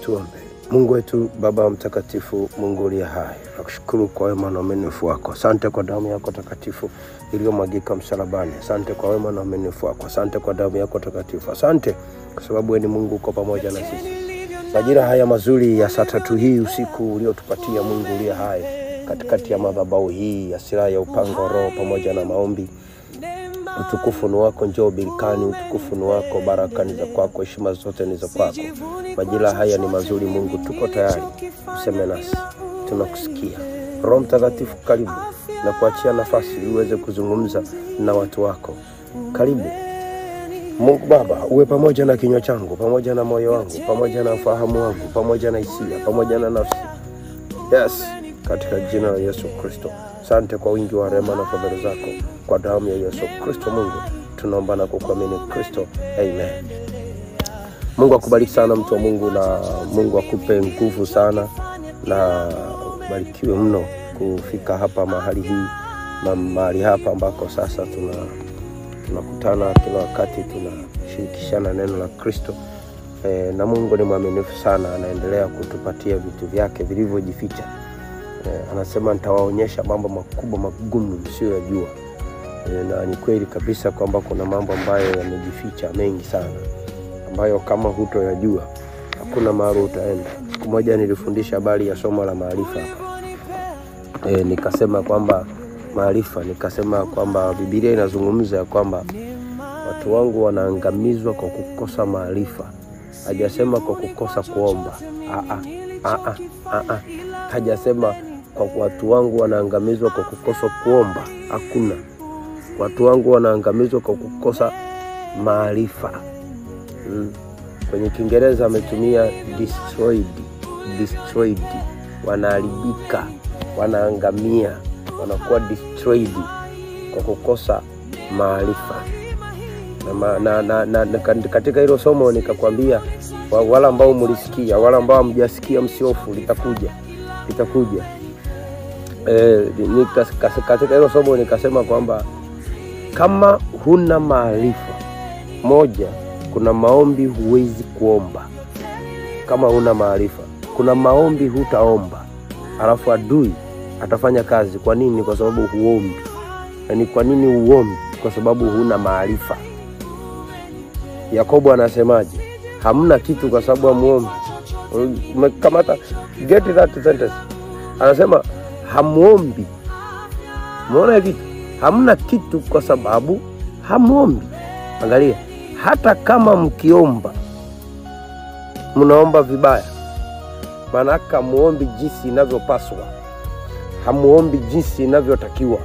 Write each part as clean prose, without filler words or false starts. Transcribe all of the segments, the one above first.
Tuombe. Mungu wetu, Baba mtakatifu, Mungu uliye hai, nakushukuru kwa wema na uaminifu wako. Asante kwa damu yako takatifu iliyomwagika msalabani. Asante kwa wema na uaminifu wako. Asante kwa damu yako takatifu. Asante kwa sababu wewe ni Mungu, uko pamoja na sisi. Majira haya mazuri ya saa tatu hii usiku uliotupatia, Mungu uliye hai, katikati ya madhabahu hii ya silaha ya upanga wa Roho pamoja na maombi. Utukufu ni wako, njoo birikani. Utukufu ni wako, baraka ni za kwako, heshima zote ni za kwako. Majira haya ni mazuri Mungu, tuko tayari, useme nasi, tunakusikia. Roho Mtakatifu karibu, na kuachia nafasi uweze kuzungumza na watu wako. Karibu Mungu Baba, uwe pamoja na kinywa changu, pamoja na moyo wangu, pamoja na ufahamu wangu, pamoja na hisia, pamoja na nafsi. Yes, katika jina la Yesu Kristo. Asante kwa wingi wa rehema na fadhili zako. Kwa damu ya Yesu Kristo Mungu tunaomba na kukuamini Kristo. Amen. Mungu akubariki sana mtu wa Mungu, na Mungu akupe nguvu sana, na ubarikiwe mno kufika hapa mahali hii na mahali hapa ambako sasa tunakutana kila wakati, tunashirikishana neno la Kristo. Na Mungu ni mwaminifu sana, anaendelea kutupatia vitu vyake vilivyojificha. Anasema nitawaonyesha mambo makubwa magumu msiyoyajua. Na ni kweli kabisa kwamba kuna mambo ambayo yamejificha mengi sana, ambayo kama hutoyajua hakuna mahali utaenda. Siku moja nilifundisha habari ya somo la maarifa hapa. Nikasema kwamba maarifa, nikasema kwamba Biblia inazungumza kwamba watu wangu wanaangamizwa kwa kukosa maarifa. Hajasema kwa kukosa kuomba. Hajasema kwa watu wangu wanaangamizwa kwa kukosa kuomba. Hakuna. Watu wangu wanaangamizwa kwa kukosa maarifa. Kwenye Kiingereza ametumia destroyed, destroyed. Wanaharibika, wanaangamia, wanakuwa destroyed kwa kukosa maarifa. Na katika hilo somo nikakwambia, wala ambao mlisikia, wala ambao hamjasikia msiofu, litakuja. Litakuja. Katika hilo somo nikasema kwamba kama huna maarifa, moja, kuna maombi huwezi kuomba. Kama huna maarifa, kuna maombi hutaomba. Alafu adui atafanya kazi. Kwa nini? Kwa sababu huombi. Na kwa nini huombi? Kwa sababu huna maarifa. Yakobo anasemaje? Hamna kitu kwa sababu hamuombi. Umekamata, get that sentence. Anasema hamuombi. Umeona kitu? Hamna kitu kwa sababu hamuombi. Angalia, hata kama mkiomba mnaomba vibaya. Maana muombi jinsi inavyopaswa. Hamuombi jinsi inavyotakiwa.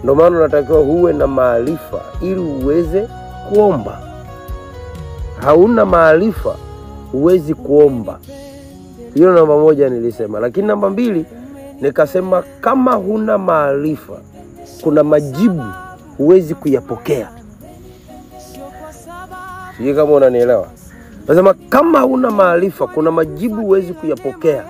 Ndio maana unatakiwa uwe na maarifa ili uweze kuomba. Hauna maarifa huwezi kuomba. Hiyo namba moja nilisema. Lakini namba mbili nikasema kama huna maarifa, kuna majibu huwezi kuyapokea. Sijui kama unanielewa. Nasema kama huna maarifa, kuna majibu huwezi kuyapokea.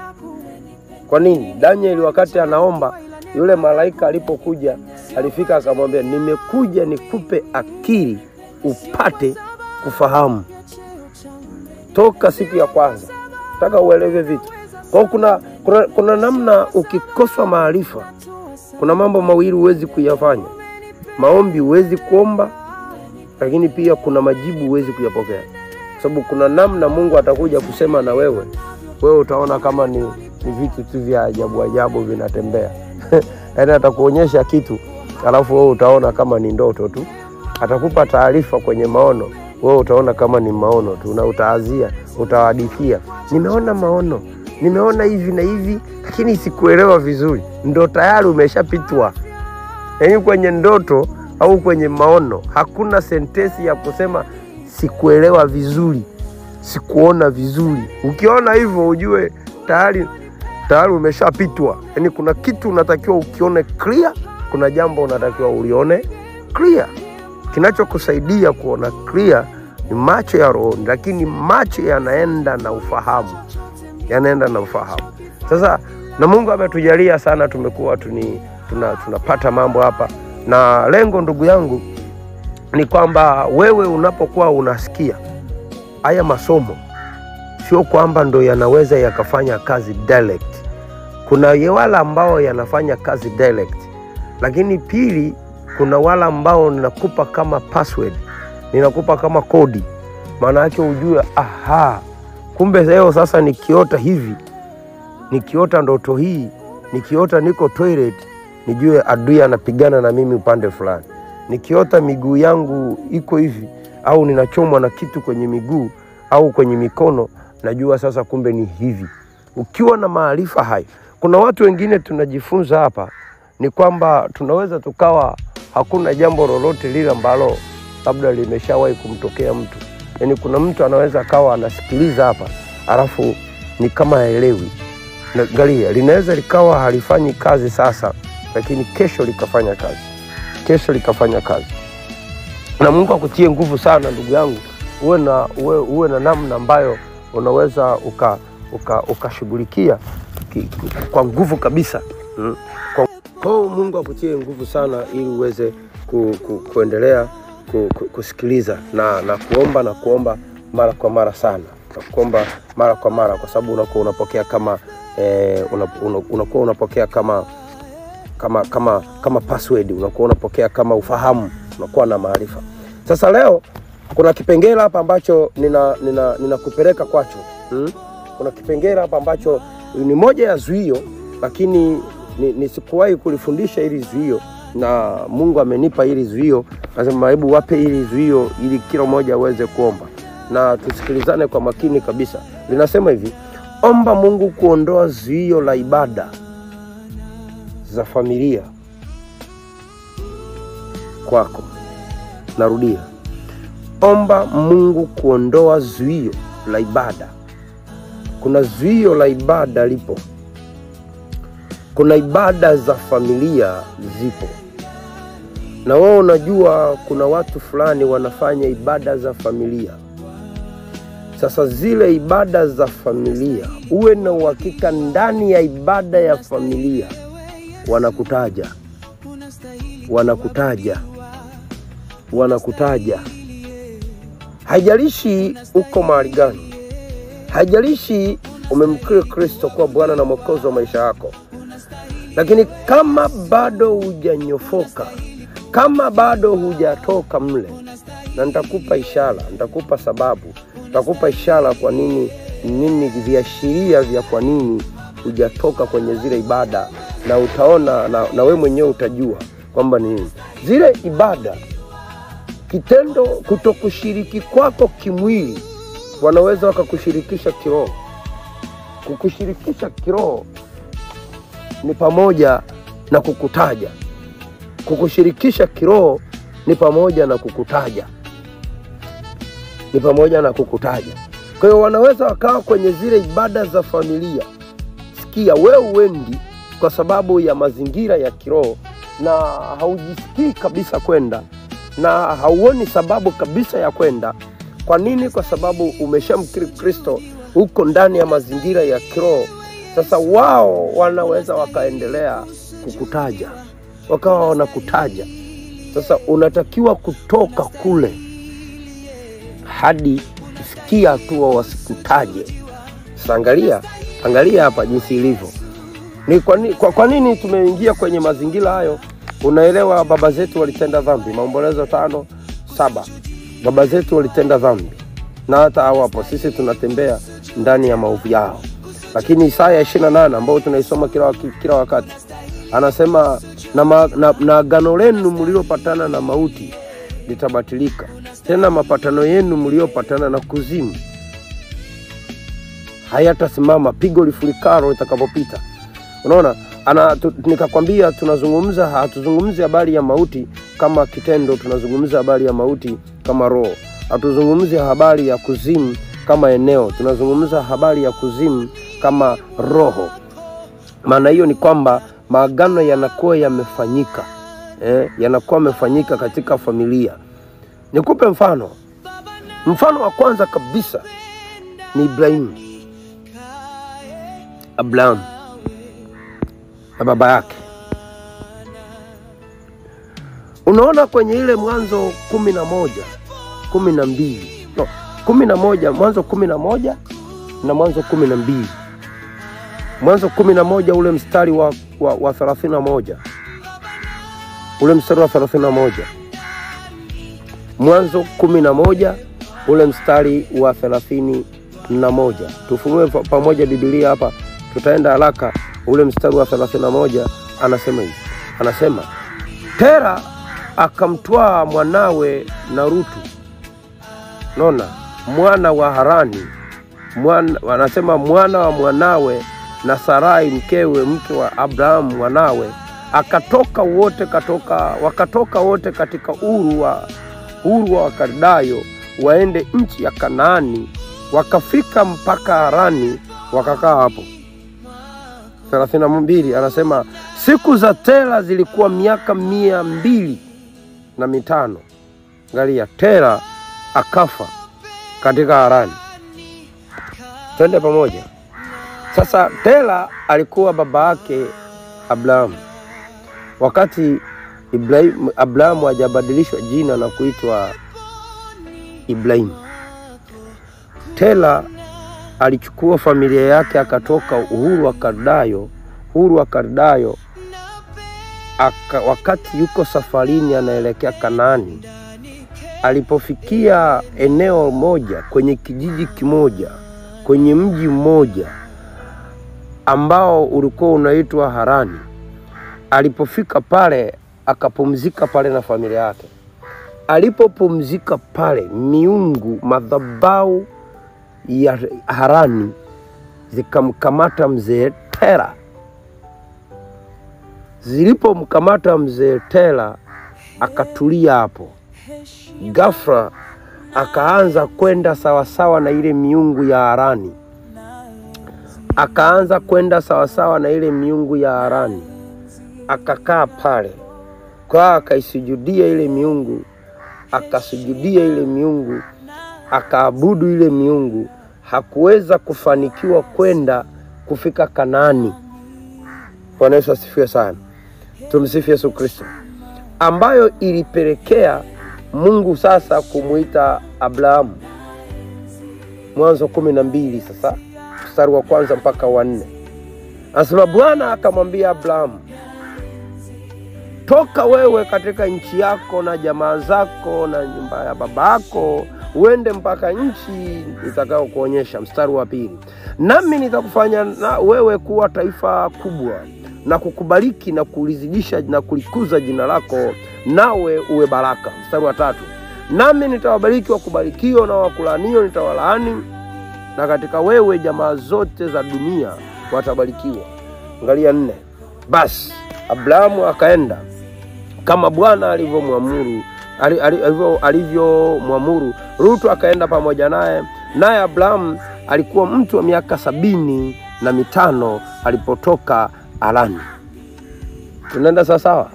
Kwa nini? Daniel wakati anaomba, yule malaika alipokuja, alifika akamwambia, nimekuja nikupe akili upate kufahamu. Toka siku ya kwanza. Nataka uelewe vitu. Kwa kuna namna ukikosa maarifa, kuna mambo mawili huwezi kuyafanya. Maombi huwezi kuomba, lakini pia kuna majibu huwezi kuyapokea. Sababu kuna namna Mungu atakuja kusema na wewe, wewe utaona kama ni vitu tu vya ajabu ajabu vinatembea. Yaani atakuonyesha kitu, alafu wewe utaona kama ni ndoto tu. Atakupa taarifa kwenye maono, wewe utaona kama ni maono tu, na utaazia, utawahadithia, nimeona maono, nimeona hivi na hivi, lakini sikuelewa vizuri. Ndo tayari umeshapitwa. Yaani kwenye ndoto au kwenye maono hakuna sentensi ya kusema sikuelewa vizuri, sikuona vizuri. Ukiona hivyo ujue tayari umeshapitwa. Yaani kuna kitu unatakiwa ukione clear, kuna jambo unatakiwa ulione clear. Kinachokusaidia kuona clear ni macho ya roho, lakini macho yanaenda na ufahamu. Yanaenda na ufahamu. Sasa na Mungu ametujalia sana, tumekuwa tunapata mambo hapa. Na lengo ndugu yangu ni kwamba wewe unapokuwa unasikia haya masomo, Sio kwamba ndo yanaweza yakafanya kazi direct. Kuna wale ambao yanafanya kazi direct, lakini pili, kuna wale ambao ninakupa kama password, ninakupa kama kodi. Maana yake ujue, aha, kumbe leo sasa nikiota hivi, nikiota ndoto hii, nikiota niko toilet, nijue adui anapigana na mimi upande fulani. Nikiota miguu yangu iko hivi, au ninachomwa na kitu kwenye miguu au kwenye mikono, najua sasa kumbe ni hivi. Ukiwa na maarifa hayo, kuna watu wengine tunajifunza hapa ni kwamba tunaweza tukawa hakuna jambo lolote lile ambalo labda limeshawahi kumtokea mtu. Yaani kuna mtu anaweza akawa anasikiliza hapa alafu ni kama haelewi. Angalia, linaweza likawa halifanyi kazi sasa, lakini kesho likafanya kazi. Kesho likafanya kazi. Na Mungu akutie nguvu sana ndugu yangu, uwe na namna ambayo unaweza ukashughulikia kwa nguvu kabisa. Kwa Mungu akutie nguvu sana ili uweze kuendelea kusikiliza na kuomba, na kuomba mara kwa mara sana. Na kuomba mara kwa mara, kwa sababu unakuwa unapokea kama unakuwa unapokea kama kama kama kama password, unakuwa unapokea kama ufahamu, unakuwa na maarifa. Sasa leo kuna kipengele hapa ambacho ninakupeleka kwacho. Kuna kipengele hapa ambacho ni moja ya zuio, lakini nisikuwahi kulifundisha hili zuio, na Mungu amenipa hili zuio. Nasema hebu wape hili zuio ili kila mmoja aweze kuomba, na tusikilizane kwa makini kabisa. Linasema hivi: omba Mungu kuondoa zuio la ibada za familia kwako. Narudia, omba Mungu kuondoa zuio la ibada. Kuna zuio la ibada lipo. Kuna ibada za familia zipo. Na wewe unajua kuna watu fulani wanafanya ibada za familia. Sasa zile ibada za familia, uwe na uhakika ndani ya ibada ya familia wanakutaja. Wanakutaja. Wanakutaja. Haijalishi uko mahali gani. Haijalishi umemkiri Kristo kuwa Bwana na Mwokozi wa maisha yako. Lakini kama bado hujanyofoka, kama bado hujatoka mle, na nitakupa ishara, nitakupa sababu, nitakupa ishara kwa nini, nini viashiria vya kwa nini hujatoka kwenye zile ibada, na utaona na wewe mwenyewe utajua kwamba ni nini zile ibada. Kitendo kutokushiriki kwako kimwili, wanaweza wakakushirikisha kiroho. Kukushirikisha kiroho ni pamoja na kukutaja. Kukushirikisha kiroho ni pamoja na kukutaja. Ni pamoja na kukutaja. Kwa hiyo wanaweza wakawa kwenye zile ibada za familia. Sikia, wewe uendi kwa sababu ya mazingira ya kiroho na haujisikii kabisa kwenda, na hauoni sababu kabisa ya kwenda. Kwa nini? Kwa sababu umeshamkiri Kristo, uko ndani ya mazingira ya kiroho. Sasa wao wanaweza wakaendelea kukutaja, wakawa wanakutaja. Sasa unatakiwa kutoka kule hadi kufikia hatua wasikutaje. Sasa angalia hapa jinsi ilivyo. Ni kwa nini tumeingia kwenye mazingira hayo? Unaelewa, baba zetu walitenda dhambi. Maombolezo 5:7. Baba zetu walitenda dhambi, na hata hawapo sisi tunatembea ndani ya maovu yao. Lakini Isaya 28 ambao tunaisoma kila wakati, anasema na agano lenu mlilopatana na mauti litabatilika, tena mapatano yenu mliopatana na kuzimu hayatasimama pigo lifurikalo litakapopita. Unaona, nikakwambia tunazungumza, hatuzungumzi habari ya mauti kama kitendo, tunazungumza habari ya mauti kama roho. Hatuzungumzi habari ya kuzimu kama eneo, tunazungumza habari ya kuzimu kama roho. Maana hiyo ni kwamba maagano yanakuwa yamefanyika, yanakuwa yamefanyika katika familia. Nikupe mfano. Mfano wa kwanza kabisa ni Ibrahim, Abraham na baba yake. Unaona kwenye ile Mwanzo 11, 12, no, 11, Mwanzo 11 na Mwanzo 12. Mwanzo 11 ule mstari wa 31. Ule mstari wa 31. Mwanzo 11 ule mstari wa 31. Tufungue pamoja Biblia hapa, tutaenda haraka. Ule mstari wa 31 anasema hivi. Anasema Tera akamtwaa mwanawe na Rutu, nona mwana wa Harani, anasema mwana wa mwanawe na Sarai mkewe, mke wa Abrahamu mwanawe, akatoka wote wakatoka wote katika Uru wa Wakaldayo waende nchi ya Kanaani, wakafika mpaka Harani wakakaa hapo. 32 anasema siku za Tera zilikuwa miaka 205. Angalia, Tera akafa katika Harani. Twende pamoja. Sasa Tera alikuwa baba yake Abrahamu. Wakati Abrahamu hajabadilishwa jina na kuitwa Ibrahim, Tera alichukua familia yake akatoka Uru wa Kaldayo, wakati yuko safarini anaelekea Kanaani. Alipofikia eneo moja, kwenye kijiji kimoja, kwenye mji mmoja ambao ulikuwa unaitwa Harani, alipofika pale akapumzika pale na familia yake. Alipopumzika pale, miungu madhabahu ya Harani zikamkamata mzee Tera. Zilipomkamata mzee Tera akatulia hapo. Ghafla akaanza kwenda sawasawa na ile miungu ya Harani. Akaanza kwenda sawasawa na ile miungu ya Harani. Akakaa pale. Kwa akaisujudia ile miungu, akasujudia ile miungu, akaabudu ile miungu. Hakuweza kufanikiwa kwenda kufika Kanaani. Bwana Yesu asifiwe sana. Tumsifu Yesu Kristo. Ambayo ilipelekea Mungu sasa kumuita Abrahamu. Mwanzo 12 sasa, mstari wa kwanza mpaka wa 4. Anasema Bwana akamwambia Abrahamu, toka wewe katika nchi yako na jamaa zako na nyumba ya babako, uende mpaka nchi nitakayokuonyesha. Mstari wa 2, nami nitakufanya na wewe kuwa taifa kubwa na kukubariki na kulizidisha na kulikuza jina lako, nawe uwe baraka. Mstari wa 3, nami nitawabariki wakubarikio na wakulaanio nitawalaani, na katika wewe jamaa zote za dunia watabarikiwa. Angalia 4, basi Abrahamu akaenda kama Bwana alivyomwamuru, alivyomwamuru. Rutu akaenda pamoja naye, naye Abrahamu alikuwa mtu wa miaka 75 alipotoka Harani. Tunaenda sawa sawa?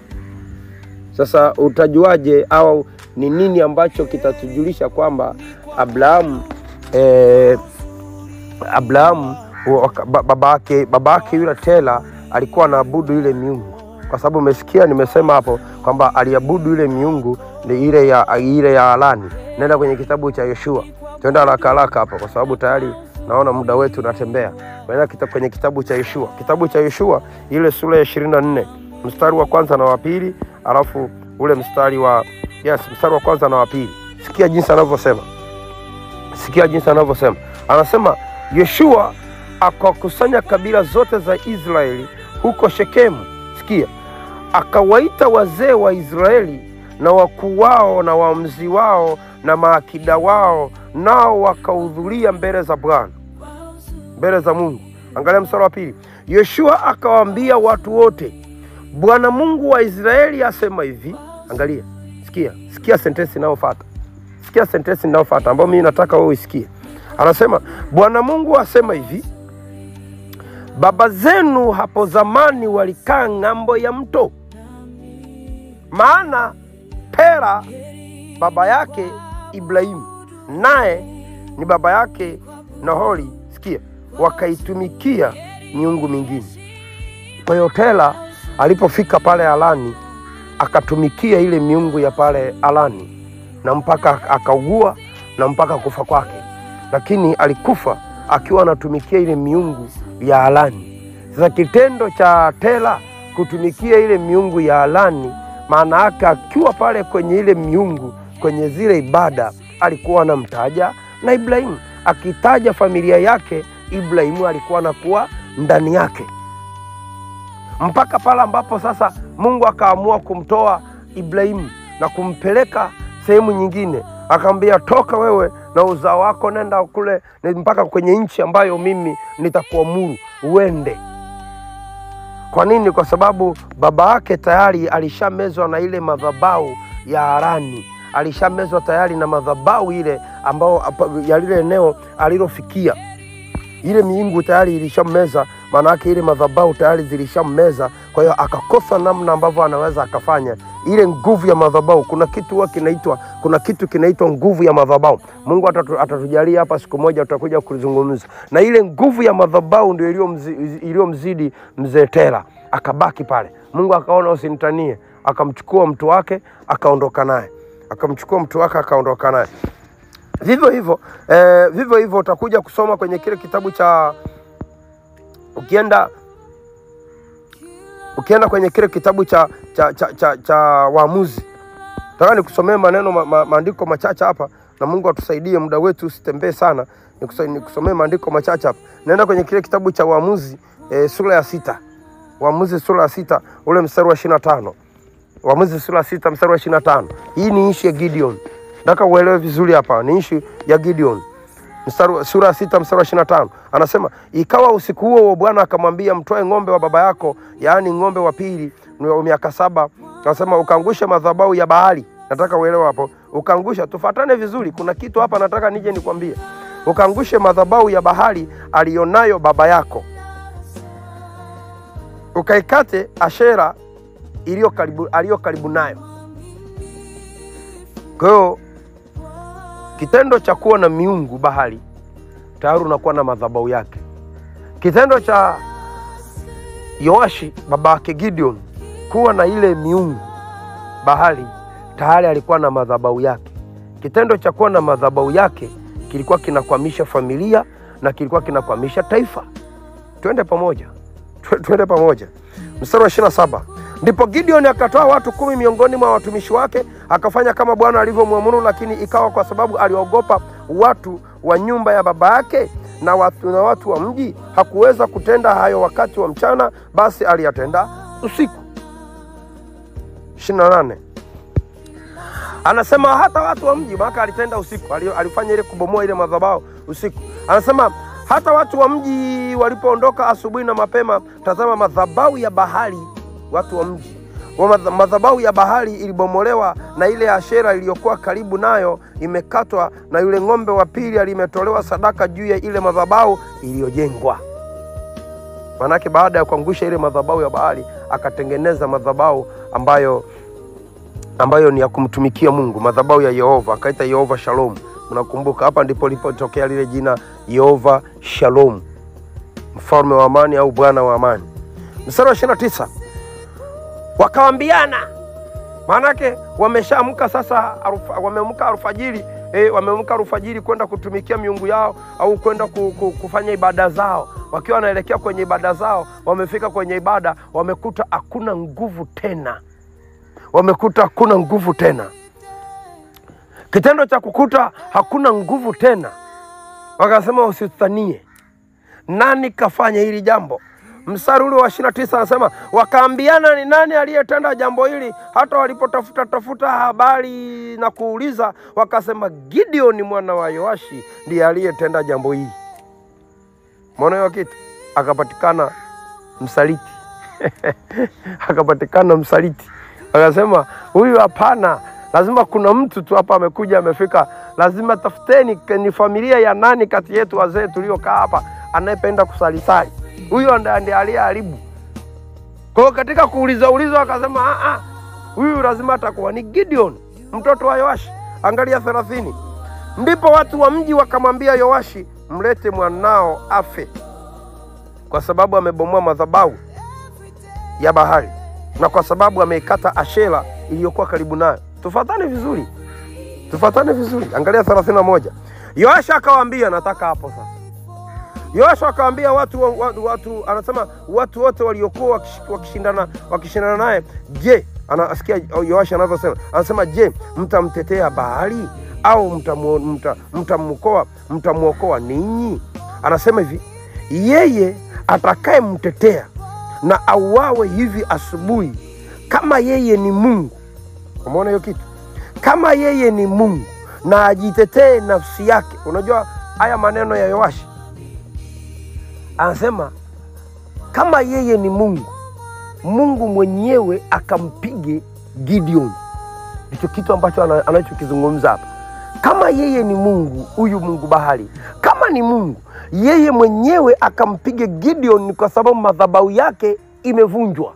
Sasa utajuaje au ni nini ambacho kitatujulisha kwamba Abrahamu babake yule Tera alikuwa anaabudu ile miungu? Kwa sababu umesikia nimesema hapo kwamba aliabudu ile miungu ni ile ya Harani. Nenda kwenye kitabu cha Yoshua. Twenda haraka haraka hapa kwa sababu tayari naona muda wetu unatembea. Nenda kwenye kitabu cha Yoshua. Kitabu cha Yoshua ile sura ya 24, mstari wa kwanza na wa pili, alafu ule mstari wa mstari wa kwanza na wa pili. Sikia jinsi anavyosema. Sikia jinsi anavyosema. Anasema Yoshua akakusanya kabila zote za Israeli huko Shekemu. Sikia, akawaita wazee wa Israeli na wakuu wao na waamuzi wao na maakida wao, nao wakahudhuria mbele za Bwana, mbele za Mungu. Angalia mstari wa 2. Yoshua akawaambia watu wote, Bwana Mungu wa Israeli asema hivi. Angalia, sikia sentensi inayofuata. Sikia sentensi inayofuata ambayo mimi nataka wewe uisikie. Anasema Bwana Mungu asema hivi, baba zenu hapo zamani walikaa ng'ambo ya mto. Maana Tera baba yake Ibrahimu naye ni baba yake Nahori, sikia, wakaitumikia miungu mingine. Kwa hiyo Tera alipofika pale Harani akatumikia ile miungu ya pale Harani, na mpaka akaugua na mpaka kufa kwake. Lakini alikufa akiwa anatumikia ile miungu ya Harani. Sasa kitendo cha Tera kutumikia ile miungu ya Harani, maana yake akiwa pale kwenye ile miungu, kwenye zile ibada, alikuwa anamtaja na Ibrahimu. Akitaja familia yake, Ibrahimu alikuwa anakuwa ndani yake. Mpaka pale ambapo sasa Mungu akaamua kumtoa Ibrahimu na kumpeleka sehemu nyingine. Akamwambia, toka wewe na uzao wako, nenda kule mpaka kwenye nchi ambayo mimi nitakuamuru uende. Kwa nini? Kwa sababu baba yake tayari alishamezwa na ile madhabahu ya Harani. Alishamezwa tayari na madhabahu ile ambao ya lile eneo alilofikia. Ile miungu tayari ilishammeza, maana yake ile madhabahu tayari zilishammeza. Kwa hiyo akakosa namna ambavyo anaweza akafanya ile nguvu ya madhabahu. Kuna kitu huwa kinaitwa, kuna kitu kinaitwa nguvu ya madhabahu. Mungu atatujalia hapa siku moja tutakuja kuzungumza. Na ile nguvu ya madhabahu ndio iliyomzidi mzee Tera, akabaki pale. Mungu akaona usinitanie, akamchukua mtu wake akaondoka naye. Akamchukua mtu wake akaondoka naye. Vivyo hivyo, vivyo hivyo utakuja kusoma kwenye kile kitabu cha, ukienda kwenye kile kitabu cha Waamuzi. Nataka nikusomee maneno maandiko machache hapa, na Mungu atusaidie, muda wetu usitembee sana. Nikusomee maandiko machache hapa. Naenda kwenye kile kitabu cha Waamuzi sura ya 6. Waamuzi sura ya 6 ule mstari wa 25. Waamuzi sura ya 6 mstari wa 25. Hii ni issue ya Gideon. Nataka uelewe vizuri hapa, ni issue ya Gideon. Sura ya 6 mstari wa 25. Anasema, ikawa usiku huo Bwana akamwambia, mtoe ng'ombe wa baba yako, yaani ng'ombe wa pili wa miaka 7. Anasema ukaangushe madhabahu ya Baali. Nataka uelewe hapo. Ukaangusha, tufuatane vizuri, kuna kitu hapa nataka nije nikwambie. Ukaangushe madhabahu ya Baali alionayo baba yako. Ukaikate Ashera iliyo karibu nayo. Kwa hiyo kitendo cha kuwa na miungu Bahali, tayari unakuwa na madhabahu yake. Kitendo cha Yoashi babake Gideon kuwa na ile miungu Bahali, tayari alikuwa na madhabahu yake. Kitendo cha kuwa na madhabahu yake kilikuwa kinakwamisha familia na kilikuwa kinakwamisha taifa. Twende pamoja. Twende pamoja. Mstari wa 27. Ndipo Gideon akatoa watu 10 miongoni mwa watumishi wake, akafanya kama Bwana alivyomwamuru, lakini ikawa kwa sababu aliogopa watu wa nyumba ya baba yake na watu wa mji, hakuweza kutenda hayo wakati wa mchana, basi aliyatenda usiku. 28. Anasema hata watu wa mji, maana alitenda usiku, alifanya ile kubomoa ile madhabahu usiku. Anasema hata watu wa mji walipoondoka asubuhi na mapema, tazama madhabahu ya Bahali, watu wa mji, madhabahu ya Bahali ilibomolewa, na ile Ashera iliyokuwa karibu nayo imekatwa, na yule ng'ombe wa pili alimetolewa sadaka juu ya ile madhabahu iliyojengwa. Manake baada ya kuangusha ile madhabahu ya Bahali, akatengeneza madhabahu ambayo ni ya kumtumikia Mungu, madhabahu ya Yehova, akaita Yehova Shalom. Mnakumbuka hapa ndipo lipotokea lile jina Yehova Shalom, mfalme wa amani au Bwana wa amani. Mstari wa 29. Wakaambiana, maanake wameshaamka sasa, wameamka alfajiri, wameamka alfajiri kwenda kutumikia miungu yao au kwenda kufanya ibada zao. Wakiwa wanaelekea kwenye ibada zao, wamefika kwenye ibada, wamekuta hakuna nguvu tena. Wamekuta hakuna nguvu tena. Kitendo cha kukuta hakuna nguvu tena, wakasema usitanie, nani kafanya hili jambo? Mstari ule wa 29 anasema wakaambiana ni nani aliyetenda jambo hili. Hata walipotafuta tafuta habari na kuuliza, wakasema Gideon mwana wa Yoashi ndiye aliyetenda jambo hili. Maana hiyo kitu, akapatikana msaliti. Akapatikana msaliti. Akasema huyu hapana, lazima kuna mtu tu hapa amekuja amefika, lazima tafuteni ni familia ya nani kati yetu wazee tuliokaa hapa anayependa kusalisali. Huyu ndiye aliyeharibu. Kwa hiyo katika kuuliza uliza akasema huyu lazima atakuwa ni Gideon mtoto wa Yoashi. Angalia 30. Ndipo watu wa mji wakamwambia Yoashi, mlete mwanao afe, kwa sababu amebomoa madhabahu ya Bahali na kwa sababu ameikata Ashera iliyokuwa karibu nayo. Tufuatane vizuri. Tufuatane vizuri. Angalia 31. Yoashi akawaambia, nataka hapo sasa. Yoashi akawaambia watu, anasema watu wote waliokuwa wakishindana naye, je, anasikia Yoashi anavyosema, anasema je, mtamtetea Baali au mtamuokoa ninyi? Anasema hivi, yeye atakayemtetea na auawe hivi asubuhi, kama yeye ni Mungu. Umeona hiyo kitu? Kama yeye ni Mungu na ajitetee nafsi yake. Unajua haya maneno ya Yoashi, anasema kama yeye ni Mungu, Mungu mwenyewe akampige Gideon. Ndicho kitu ambacho anachokizungumza hapa. Kama yeye ni Mungu, huyu Mungu Bahali, kama ni Mungu, yeye mwenyewe akampige Gideon kwa sababu madhabahu yake imevunjwa.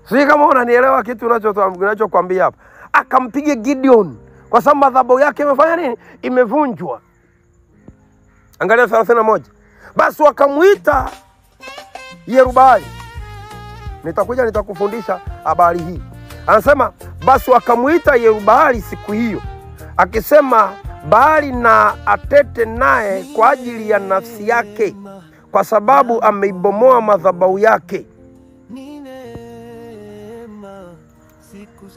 Sijui kama unanielewa kitu unachokuambia hapa. Akampige Gideon kwa sababu madhabahu yake imefanya nini? Imevunjwa. Angalia 31. Basi wakamuita Yerubali. Nitakuja nitakufundisha habari hii. Anasema basi wakamuita Yerubali siku hiyo, akisema Baali na atete naye kwa ajili ya nafsi yake, kwa sababu ameibomoa madhabahu yake.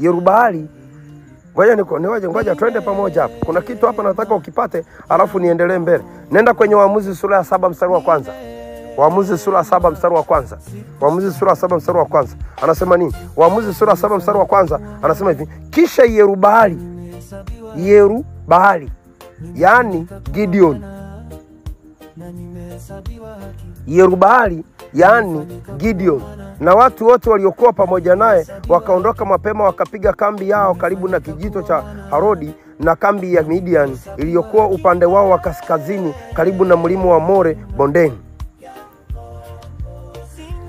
Yerubali, ngoja twende pamoja hapa. Kuna kitu hapa nataka ukipate, alafu niendelee mbele. Nenda kwenye Waamuzi sura ya 7 mstari wa kwanza. Waamuzi sura ya 7 mstari wa kwanza. Waamuzi sura ya 7 mstari wa kwanza. Anasema nini? Waamuzi sura ya 7 mstari wa kwanza anasema hivi, kisha Yerubali, yani Gideon. Yerubali yani Gideon na watu wote waliokuwa pamoja naye wakaondoka mapema, wakapiga kambi yao karibu na kijito cha Harodi na kambi ya Midian iliyokuwa upande wao wa kaskazini karibu na mlima wa More bondeni.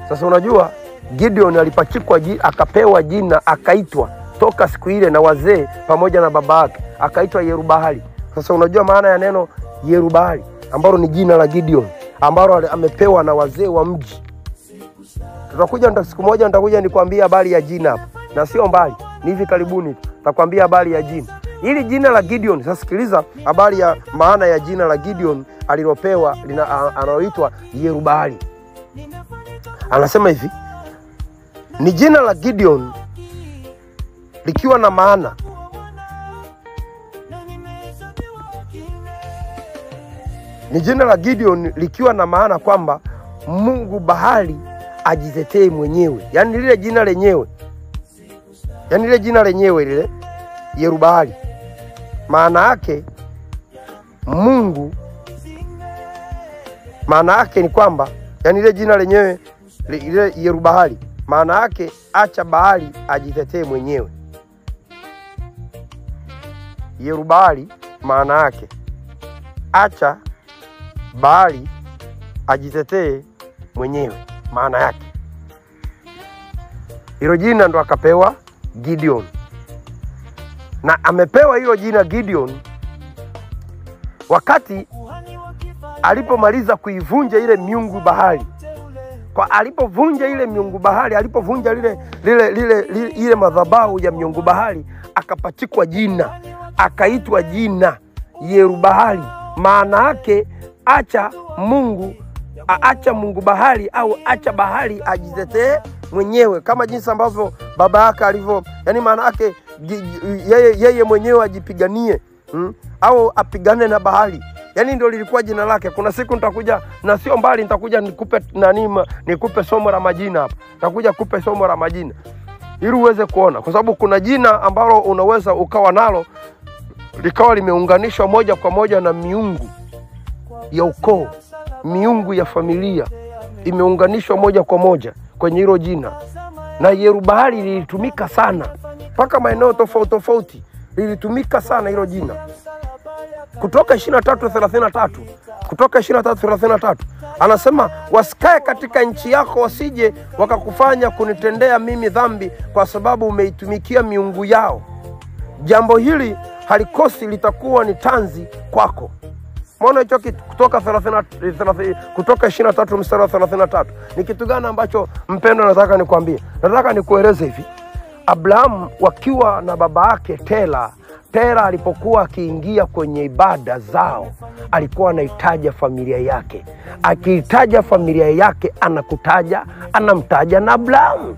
Sasa unajua Gideon alipachikwa, akapewa jina, akaitwa toka siku ile na wazee pamoja na baba yake, akaitwa Yerubali. Sasa unajua maana ya neno Yerubali ambalo ni jina la Gideon ambalo amepewa na wazee wa mji. Tutakuja siku moja nitakuja nikwambie habari ya jina hapa. Na sio mbali, ni hivi karibuni nitakwambia habari ya jina. Hili jina la Gideon, sasa sikiliza habari ya maana ya jina la Gideon alilopewa, analoitwa Yerubali. Anasema hivi, ni jina la Gideon likiwa na maana, ni jina la Gideon likiwa na maana kwamba Mungu Bahali ajitetee mwenyewe. Yaani lile jina lenyewe, yaani lile jina lenyewe lile Yerubali, maana yake Mungu, maana yake ni kwamba, yaani lile jina lenyewe lile Yerubali, maana yake acha Bahali ajitetee mwenyewe. Yerubali maana yake acha Baali ajitetee mwenyewe, maana yake. Hilo jina ndo akapewa Gideon. Na amepewa hilo jina Gideon wakati alipomaliza kuivunja ile miungu Bahali. Kwa alipovunja ile miungu Bahali, alipovunja lile ile madhabahu ya miungu Bahali, akapachikwa jina, akaitwa jina Yerubali. Maana yake acha Mungu, acha Mungu Bahali au acha Bahali ajitetee mwenyewe, kama jinsi ambavyo baba yake alivyo. Yani maana yake yeye mwenyewe ajipiganie, au apigane na Bahali. Yani ndio lilikuwa jina lake. Kuna siku nitakuja, na sio mbali, nitakuja nikupe nikupe somo la majina hapa. Nitakuja kupe somo la majina ili uweze kuona, kwa sababu kuna jina ambalo unaweza ukawa nalo likawa limeunganishwa moja kwa moja na miungu ya ukoo, miungu ya familia imeunganishwa moja kwa moja kwenye hilo jina. Na Yerubali lilitumika sana mpaka maeneo tofauti tofauti, lilitumika sana hilo jina. Kutoka 23:33, Kutoka 23:33 anasema wasikae katika nchi yako, wasije wakakufanya kunitendea mimi dhambi, kwa sababu umeitumikia miungu yao. Jambo hili halikosi litakuwa ni tanzi kwako. Maana hicho kitu Kutoka 30, Kutoka 23 mstari wa 33. Ni kitu gani ambacho mpendo nataka nikwambie? Nataka nikueleze hivi. Abraham wakiwa na baba yake Tera Tera alipokuwa akiingia kwenye ibada zao alikuwa anaitaja familia yake. Akiitaja familia yake anakutaja, anamtaja na Abrahamu.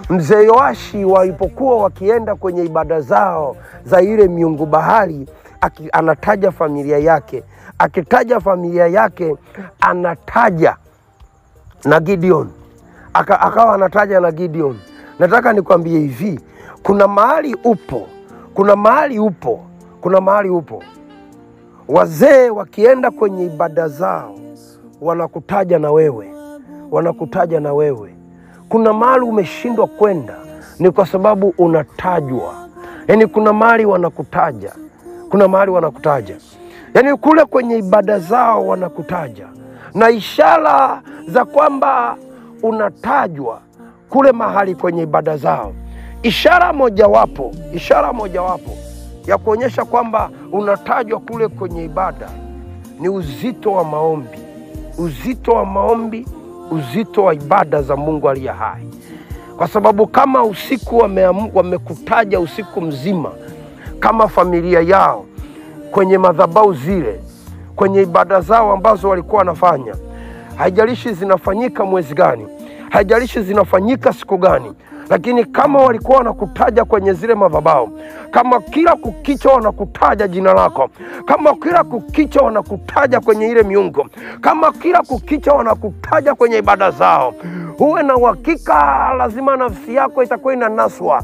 Mzee Yoashi walipokuwa wakienda kwenye ibada zao za ile miungu bahari, anataja familia yake. Akitaja familia yake anataja na Gideon. Akawa anataja na Gideon. Nataka nikwambie hivi, kuna mahali upo, kuna mahali upo, kuna mahali upo. Wazee wakienda kwenye ibada zao wanakutaja na wewe, wanakutaja na wewe. Kuna mahali umeshindwa kwenda ni kwa sababu unatajwa. Yaani kuna mahali wanakutaja, kuna mahali wanakutaja. Yaani kule kwenye ibada zao wanakutaja. Na ishara za kwamba unatajwa kule mahali kwenye ibada zao, ishara mojawapo ya kuonyesha kwamba unatajwa kule kwenye ibada ni uzito wa maombi. Uzito wa maombi, uzito wa ibada za Mungu aliye hai. Kwa sababu kama usiku wamekutaja usiku mzima kama familia yao kwenye madhabahu zile, kwenye ibada zao ambazo walikuwa wanafanya, haijalishi zinafanyika mwezi gani, haijalishi zinafanyika siku gani, lakini kama walikuwa wanakutaja kwenye zile madhabahu, kama kila kukicha wanakutaja jina lako, kama kila kukicha wanakutaja kwenye ile miungu, kama kila kukicha wanakutaja kwenye ibada zao, uwe na uhakika lazima nafsi yako itakuwa inanaswa.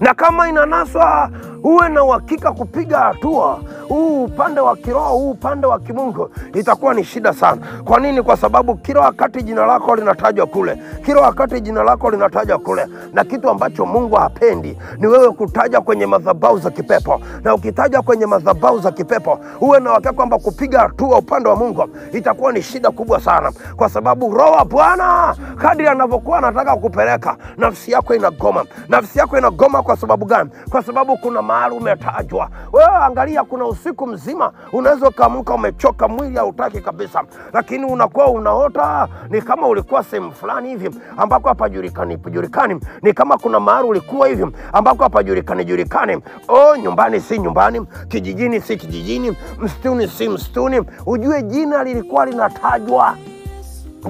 Na kama inanaswa, uwe na uhakika kupiga hatua huu upande wa kiroho, huu upande wa kimungu itakuwa ni shida sana. Kwa nini? Kwa sababu kila wakati jina lako linatajwa kule, kila wakati jina lako linatajwa kule, na kitu ambacho Mungu hapendi ni wewe kutaja kwenye madhabahu za kipepo. Na ukitaja kwenye madhabahu za kipepo, uwe na uhakika kwamba kupiga hatua upande wa Mungu itakuwa ni shida kubwa sana, kwa sababu Roho wa Bwana kadri anavyokuwa anataka kupeleka, nafsi yako inagoma. Nafsi yako inagoma kwa sababu gani? Kwa sababu kuna mahali umetajwa. Wewe angalia, kuna usiku mzima unaweza ukaamka umechoka, mwili hautaki kabisa, lakini unakuwa unaota ni kama ulikuwa sehemu fulani hivi ambako hapajulikani julikani, ni kama kuna mahali ulikuwa hivi ambako hapajulikani julikani. Oh, nyumbani si nyumbani, kijijini si kijijini, msituni si msituni. Ujue jina lilikuwa linatajwa.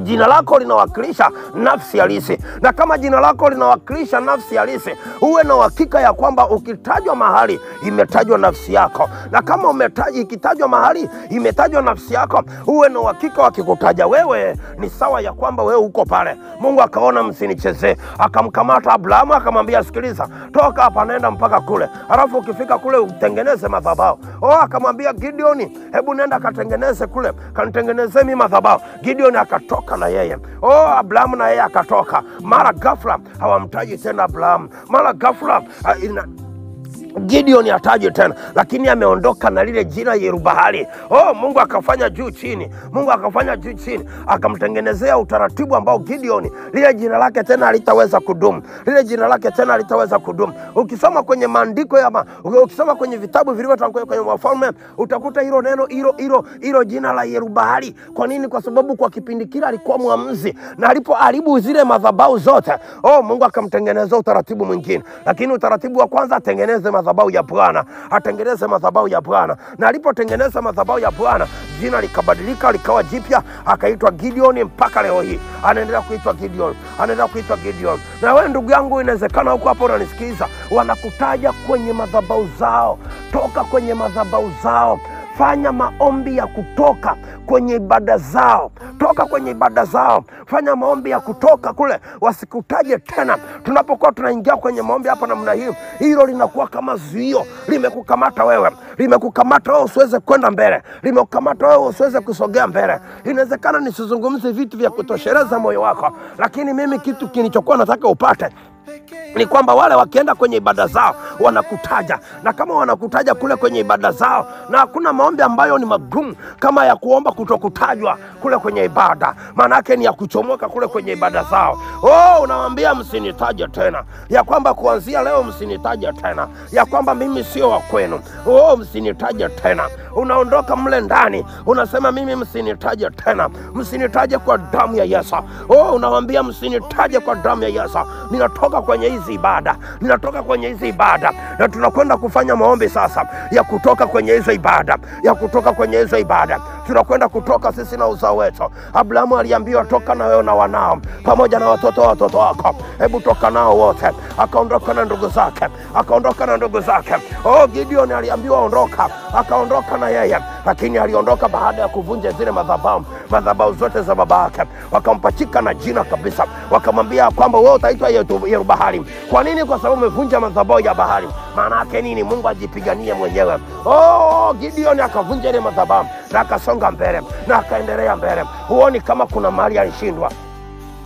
Jina lako linawakilisha nafsi halisi. Na kama jina lako linawakilisha nafsi halisi, uwe na uhakika ya kwamba ukitajwa mahali imetajwa nafsi yako. Na kama ikitajwa mahali imetajwa nafsi yako, uwe na uhakika wakikutaja wewe ni sawa ya kwamba wewe uko pale. Mungu akaona msinichezee, akamkamata Abrahamu akamwambia, sikiliza, toka hapa nenda mpaka kule, alafu ukifika kule utengeneze madhabahu. Oh, akamwambia Gideoni, hebu nenda katengeneze kule, kanitengenezee mimi madhabahu. Gideoni akatoka na yeye. Oh, Abrahamu na yeye akatoka. Mara ghafla hawamtaji tena Abrahamu. Mara ghafla Gideon hataji tena, lakini ameondoka na lile jina Yerubahali. Oh, Mungu akafanya juu chini, Mungu akafanya juu chini, akamtengenezea utaratibu ambao Gideon lile jina lake tena halitaweza kudumu, lile jina lake tena halitaweza kudumu. Ukisoma kwenye maandiko ya ukisoma kwenye vitabu vilivyotangulia kwenye Wafalme, utakuta hilo neno hilo jina la Yerubahali. Kwa nini? Kwa sababu kwa kipindi kile alikuwa mwamuzi, na alipoharibu zile madhabahu zote, oh, Mungu akamtengenezea utaratibu mwingine. Lakini utaratibu wa kwanza, atengeneze madhabahu ya Bwana, atengeneze madhabahu ya Bwana. Na alipotengeneza madhabahu ya Bwana, jina likabadilika likawa jipya, akaitwa Gideon. Mpaka leo hii anaendelea kuitwa Gideon, anaendelea kuitwa Gideon. Na wewe ndugu yangu, inawezekana huko hapo unanisikiliza, wanakutaja kwenye madhabahu zao. Toka kwenye madhabahu zao, fanya maombi ya kutoka kwenye ibada zao, toka kwenye ibada zao, fanya maombi ya kutoka kule, wasikutaje tena. Tunapokuwa tunaingia kwenye maombi hapa namna hiyo, hilo linakuwa kama zuio, limekukamata wewe, limekukamata wewe usiweze kwenda mbele, limekukamata wewe usiweze kusogea mbele. Inawezekana nisizungumze vitu vya kutosheleza moyo wako, lakini mimi kitu kilichokuwa nataka upate ni kwamba wale wakienda kwenye ibada zao wanakutaja, na kama wanakutaja kule kwenye ibada zao, na hakuna maombi ambayo ni magumu kama ya kuomba kutokutajwa kule kwenye ibada, maana yake ni ya kuchomoka kule kwenye ibada zao. Oh, unawaambia msinitaje tena, ya kwamba kuanzia leo msinitaje tena, ya kwamba mimi sio wa kwenu. Oh, msinitaje tena. Unaondoka mle ndani unasema mimi msinitaje tena, msinitaje kwa damu ya Yesu. Oh, unawaambia msinitaje kwa damu ya Yesu, ninatoka kwenye hizi hizi ibada, ninatoka kwenye hizi ibada. Na tunakwenda kufanya maombi sasa ya kutoka kwenye hizo ibada, ya kutoka kwenye hizo ibada. Tunakwenda kutoka sisi na uzao wetu. Abrahamu aliambiwa toka na wewe na wanao pamoja na watoto wa watoto wako, hebu toka nao wote. Akaondoka na ndugu zake, akaondoka na ndugu zake. Oh, Gideon aliambiwa ondoka, akaondoka na yeye, lakini aliondoka baada ya kuvunja zile madhabahu zote za baba yake. Wakampachika na jina kabisa, wakamwambia kwamba wewe utaitwa Yerubahali. Kwa nini? Kwa sababu umevunja madhabahu ya bahari. Maana yake nini? Mungu ajipiganie mwenyewe. Oh, Gideon akavunja ile madhabahu na akasonga mbele na akaendelea mbele. Huoni kama kuna mahali alishindwa?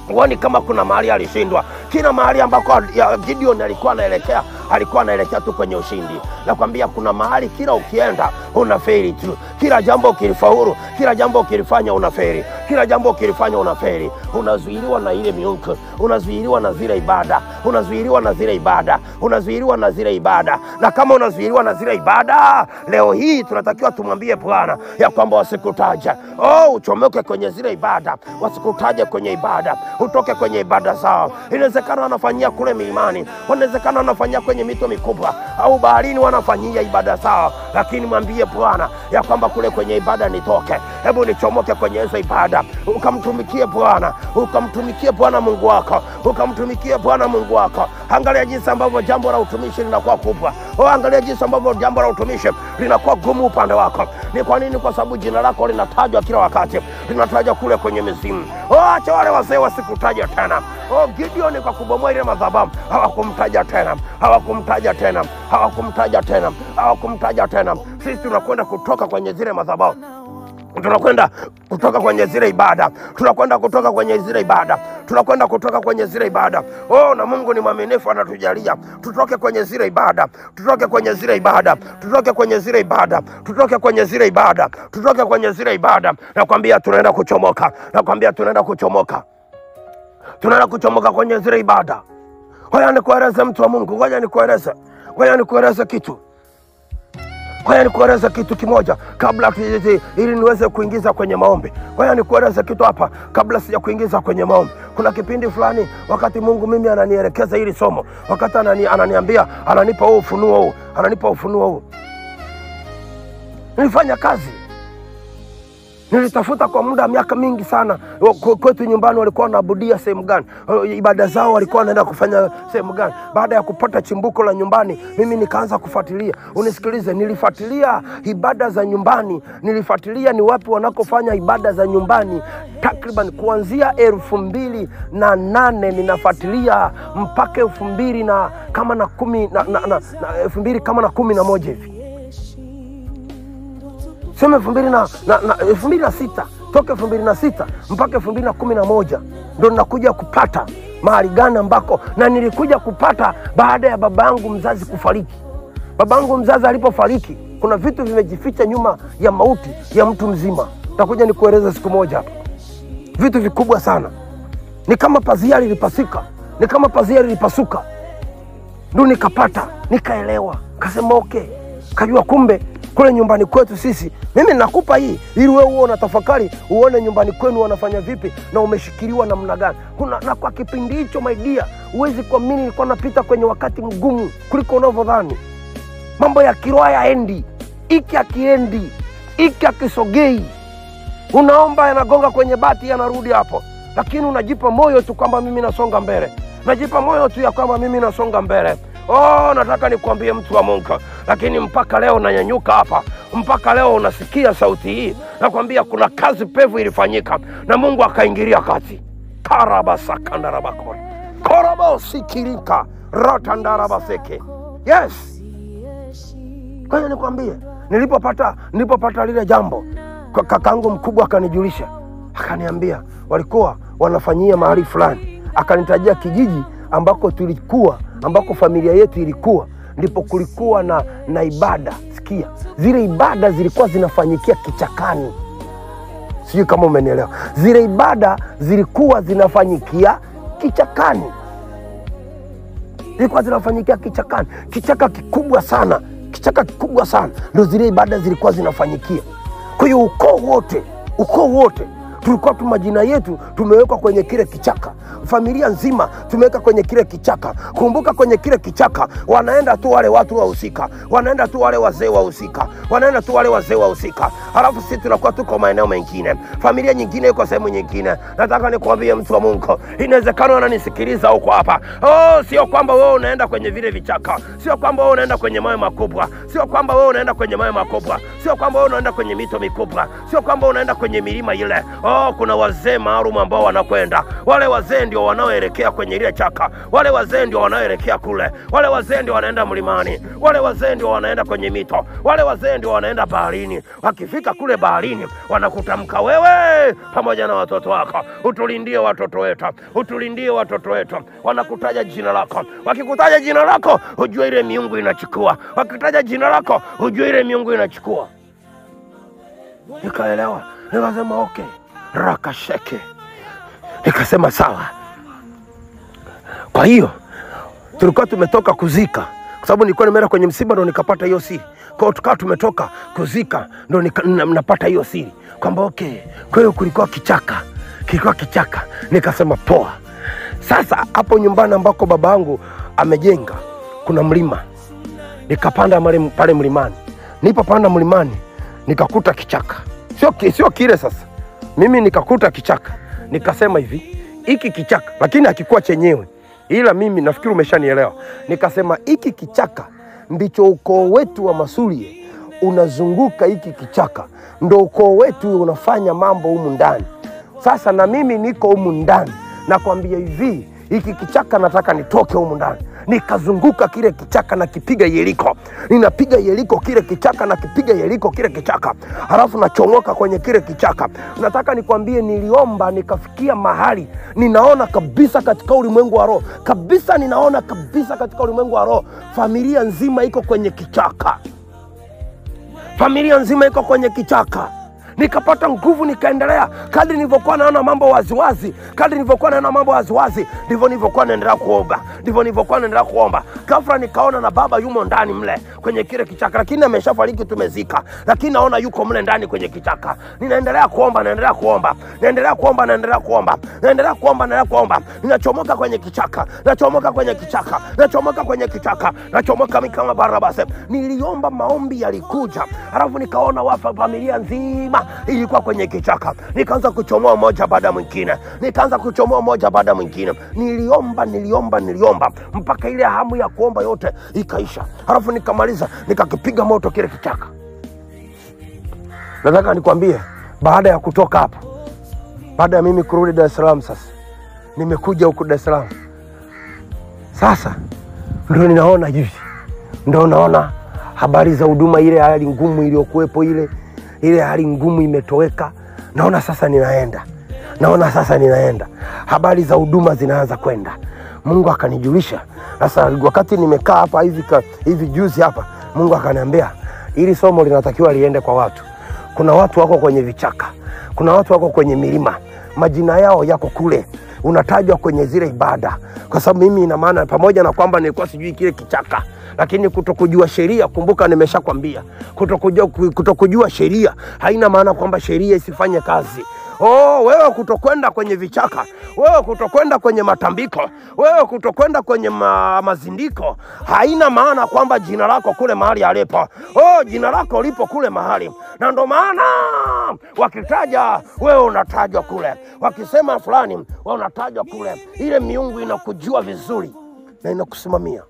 Huoni kama kuna mahali alishindwa? Kila mahali ambako Gideon alikuwa anaelekea, alikuwa anaelekea tu kwenye ushindi. Nakwambia kuna mahali kila ukienda unafeli tu. Kila jambo ukilifaulu, kila jambo ukilifanya unafeli. Kila jambo ukilifanya unafeli. Unazuiliwa na ile miungu, unazuiliwa na zile ibada, unazuiliwa na zile ibada, unazuiliwa na zile ibada. Na kama unazuiliwa na zile ibada, leo hii tunatakiwa tumwambie Bwana ya kwamba wasikutaje. Oh, uchomoke kwenye zile ibada, wasikutaje kwenye ibada, utoke kwenye ibada zao. Inawezekana wanafanyia kule milimani, inawezekana wanafanyia kwenye mito mikubwa au baharini wanafanyia ibada zao, lakini mwambie Bwana ya kwamba kule kwenye ibada nitoke, hebu nichomoke kwenye hizo ibada. Ukamtumikie Bwana, ukamtumikie Bwana Mungu wako, ukamtumikie Bwana Mungu wako. Angalia jinsi ambavyo jambo la utumishi linakuwa kubwa. Oh, angalia jinsi ambavyo jambo la utumishi linakuwa gumu upande wako. Ni kwa nini? Kwa sababu jina lako linatajwa kila wakati, linatajwa kule kwenye mizimu. Oh, acha wale wazee wasikutaje tena. Oh, Gideon kwa kubomoa ile madhabahu hawakumtaja tena, hawakumtaja tena, hawakumtaja tena, hawakumtaja tena. Sisi tunakwenda kutoka kwenye zile madhabahu, tunakwenda kutoka kwenye zile ibada, tunakwenda kutoka kwenye zile ibada, tunakwenda kutoka kwenye zile ibada. Oh, na Mungu ni mwaminifu, anatujalia tutoke kwenye zile ibada, tutoke kwenye zile ibada, tutoke kwenye zile ibada, tutoke kwenye zile ibada, tutoke kwenye zile ibada. Nakwambia tunaenda kuchomoka, nakwambia tunaenda kuchomoka, tunaenda kuchomoka kwenye zile ibada. Ngoja nikueleze mtu wa Mungu, ngoja nikueleze, ngoja nikueleze kitu. Ngoja nikueleze kitu kimoja kabla ili niweze kuingiza kwenye maombi. Ngoja nikueleze kitu hapa kabla sija kuingiza kwenye maombi. Kuna kipindi fulani wakati Mungu mimi ananielekeza hili somo, wakati ananiambia, ananipa huu ufunuo huu, ananipa ufunuo huu. Nilifanya kazi, nilitafuta kwa muda miaka mingi sana. Kwetu nyumbani walikuwa wanaabudia sehemu gani, ibada zao walikuwa wanaenda kufanya sehemu gani. Baada ya kupata chimbuko la nyumbani, mimi nikaanza kufuatilia. Unisikilize, nilifuatilia ibada za nyumbani, nilifuatilia ni wapi wanakofanya ibada za nyumbani takriban kuanzia 2008 ninafuatilia mpaka 2011 hivi. Sema 2006, toka 2006 mpaka 2011 ndo ninakuja kupata mahali gani ambako, na nilikuja kupata baada ya babangu mzazi kufariki. Babangu mzazi alipofariki, kuna vitu vimejificha nyuma ya mauti ya mtu mzima. Nitakuja nikueleza siku moja hapa. Vitu vikubwa sana. Ni kama pazia lilipasuka, ni kama pazia lilipasuka. Ndo nikapata, nikaelewa, kasema okay. Kajua kumbe kule nyumbani kwetu sisi, mimi nakupa hii ili wewe uone tafakari, uone nyumbani kwenu wanafanya vipi na umeshikiliwa namna gani. Kuna na kwa kipindi hicho my dear, huwezi kuamini nilikuwa napita kwenye wakati mgumu kuliko unavyodhani. Mambo ya kiroho hayaendi, iki akiendi, iki akisogei. Unaomba yanagonga kwenye bati yanarudi hapo. Lakini unajipa moyo tu kwamba mimi nasonga mbele. Najipa moyo tu ya kwamba mimi nasonga mbele. Oh, nataka nikwambie mtu wa Mungu, lakini mpaka leo nanyanyuka hapa, mpaka leo unasikia sauti hii, nakwambia kuna kazi pevu ilifanyika na Mungu akaingilia kati. Karabasakandarabakora korobosikirika rotandarabaseke. Yes. Kwa hiyo nikwambie, nilipopata lile jambo, kakangu mkubwa akanijulisha, akaniambia walikuwa wanafanyia mahali fulani, akanitajia kijiji ambako tulikuwa, ambako familia yetu ilikuwa, ndipo kulikuwa na ibada. Sikia, zile ibada zilikuwa zinafanyikia kichakani. Sijui kama umenielewa. Zile ibada zilikuwa zinafanyikia kichakani. Zilikuwa zinafanyikia kichakani. Kichaka kikubwa sana, kichaka kikubwa sana ndio zile ibada zilikuwa zinafanyikia. Kwa hiyo ukoo wote Tulikuwa tu majina yetu tumewekwa kwenye kile kichaka, familia nzima tumeweka kwenye kile kichaka. Kumbuka kwenye kile kichaka wanaenda tu wale watu wahusika, wanaenda tu wale wazee wahusika, wanaenda tu wale wazee wahusika, halafu sisi tunakuwa tuko maeneo mengine, familia nyingine iko sehemu nyingine. Nataka nikwambie mtu wa Mungu, inawezekana unanisikiliza huko hapa. Oh, sio kwamba wewe unaenda kwenye vile vichaka, sio kwamba wewe unaenda kwenye mawe makubwa, sio kwamba wewe unaenda kwenye mawe makubwa, sio kwamba wewe unaenda kwenye mito mikubwa, sio kwamba unaenda kwenye milima ile. Oh, kuna wazee maalum ambao wanakwenda. Wale wazee ndio wanaoelekea kwenye ile chaka, wale wazee ndio wanaoelekea kule, wale wazee ndio wanaenda mlimani, wale wazee ndio wanaenda kwenye mito, wale wazee ndio wanaenda baharini. Wakifika kule baharini wanakutamka wewe pamoja na watoto wako, utulindie watoto wetu, utulindie watoto wetu. Wanakutaja jina lako. Wakikutaja jina lako hujue ile miungu inachukua. Wakitaja jina lako hujue ile miungu inachukua. Nikaelewa, nikasema okay, rakasheke. Nikasema sawa. Kwa hiyo tulikuwa tumetoka kuzika, kwa sababu nilikuwa nimeenda kwenye msiba ndo nikapata hiyo siri. Kwa hiyo tukawa tumetoka kuzika ndo napata hiyo siri kwamba okay, kwa hiyo kulikuwa kichaka, kilikuwa kichaka. Nikasema poa. Sasa hapo nyumbani ambako babangu amejenga kuna mlima, nikapanda pale mlimani. Nilipopanda mlimani nikakuta kichaka, sio kile sasa, mimi nikakuta kichaka. Nikasema hivi, hiki kichaka, lakini hakikuwa chenyewe, ila mimi nafikiri umeshanielewa. Nikasema hiki kichaka ndicho ukoo wetu wa Masurie unazunguka, hiki kichaka ndo ukoo wetu unafanya mambo humu ndani. Sasa na mimi niko humu ndani, nakwambia hivi, hiki kichaka nataka nitoke humu ndani. Nikazunguka kile kichaka na kipiga Yeriko, ninapiga Yeriko kile kichaka na kipiga Yeriko kile kichaka, halafu nachomoka kwenye kile kichaka. Nataka nikwambie, niliomba nikafikia mahali ninaona kabisa katika ulimwengu wa roho kabisa, ninaona kabisa katika ulimwengu wa roho familia nzima iko kwenye kichaka, familia nzima iko kwenye kichaka. Nikapata nguvu, nikaendelea. Kadri nilivyokuwa naona mambo waziwazi, kadri nilivyokuwa naona mambo waziwazi, ndivyo nilivyokuwa naendelea kuomba, ndivyo nilivyokuwa naendelea kuomba. Ghafla nikaona na baba yumo ndani mle kwenye kile kichaka, lakini ameshafariki, tumezika, lakini naona yuko mle ndani kwenye kichaka. Ninaendelea kuomba, naendelea kuomba, naendelea kuomba, naendelea kuomba, naendelea kuomba, naendelea kuomba. Ninachomoka kwenye kichaka, nachomoka kwenye kichaka, nachomoka kwenye kichaka, nachomoka mimi kama Barabas. Niliomba, maombi yalikuja, halafu nikaona wafa familia nzima ilikuwa kwenye kichaka. Nikaanza kuchomoa moja baada mwingine, nikaanza kuchomoa moja baada mwingine. Niliomba, niliomba, niliomba mpaka ile hamu ya kuomba yote ikaisha. Halafu nikamaliza, nikakipiga moto kile kichaka. Nataka nikwambie, baada ya kutoka hapo, baada ya mimi kurudi Dar es Salaam, sasa nimekuja huku Dar es Salaam, sasa ndio ninaona hivi, ndio naona habari za huduma, ile hali ngumu iliyokuwepo, ile hali ngumu imetoweka. Naona sasa ninaenda, naona sasa ninaenda, habari za huduma zinaanza kwenda. Mungu akanijulisha. Sasa wakati nimekaa hapa hivi juzi hapa, Mungu akaniambia ili somo linatakiwa liende kwa watu. Kuna watu wako kwenye vichaka, kuna watu wako kwenye milima, majina yao yako kule, unatajwa kwenye zile ibada. Kwa sababu mimi, ina maana pamoja na kwamba nilikuwa sijui kile kichaka, lakini kutokujua sheria, kumbuka nimeshakwambia, kutokujua sheria haina maana kwamba sheria isifanye kazi. Oh, wewe kutokwenda kwenye vichaka, wewe kutokwenda kwenye matambiko, wewe kutokwenda kwenye mazindiko, haina maana kwamba jina lako kule mahali alipo. Oh, jina lako lipo kule mahali, na ndo maana wakitaja wewe unatajwa kule, wakisema fulani wewe unatajwa kule. Ile miungu inakujua vizuri na inakusimamia.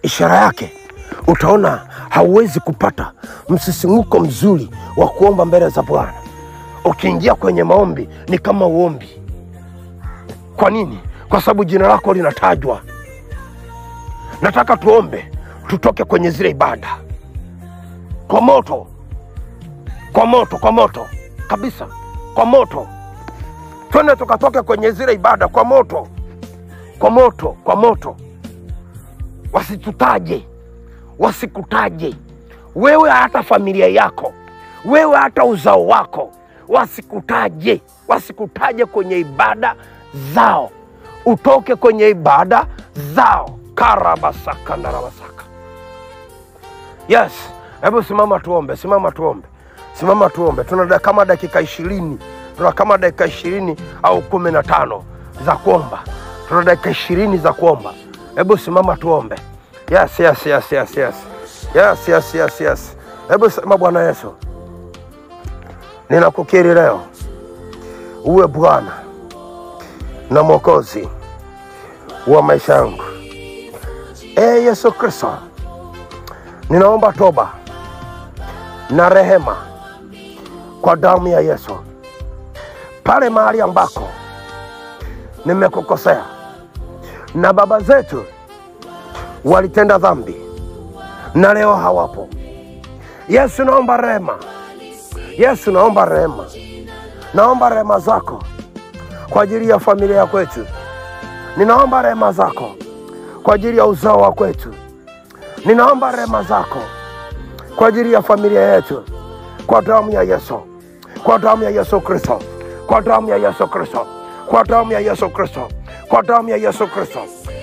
Ishara yake utaona hauwezi kupata msisimuko mzuri wa kuomba mbele za Bwana. Ukiingia kwenye maombi ni kama uombi. Kwa nini? Kwa sababu jina lako linatajwa. Nataka tuombe tutoke kwenye zile ibada kwa moto, kwa moto, kwa moto kabisa, kwa moto. Twende tukatoke kwenye zile ibada kwa moto, kwa moto, kwa moto. Wasitutaje, wasikutaje wewe, hata familia yako, wewe hata uzao wako, wasikutaje, wasikutaje kwenye ibada zao. Utoke kwenye ibada zao. Karabasaka narabasaka. Yes, hebu simama tuombe, simama tuombe, Simama tuombe. Tuna kama dakika 20, tuna kama dakika 20 au 15 za kuomba. Tuna dakika 20 za kuomba. Hebu simama tuombe. Yes, yes, yes, yes, yes. Yes, yes, yes, yes. Hebu sema, Bwana Yesu, ninakukiri leo uwe Bwana na Mwokozi wa maisha yangu. Yesu Kristo, ninaomba toba na rehema kwa damu ya Yesu. Pale mahali ambako nimekukosea na baba zetu walitenda dhambi na leo hawapo, Yesu naomba rehema. Yesu naomba rehema. Naomba rehema zako kwa ajili ya familia ya kwetu. Ninaomba rehema zako kwa ajili ya uzao wa kwetu. Ninaomba rehema zako kwa ajili ya familia yetu, kwa damu ya Yesu, kwa damu ya Yesu Kristo, kwa damu ya Yesu Kristo, kwa damu ya Yesu Kristo, kwa damu ya Yesu Kristo,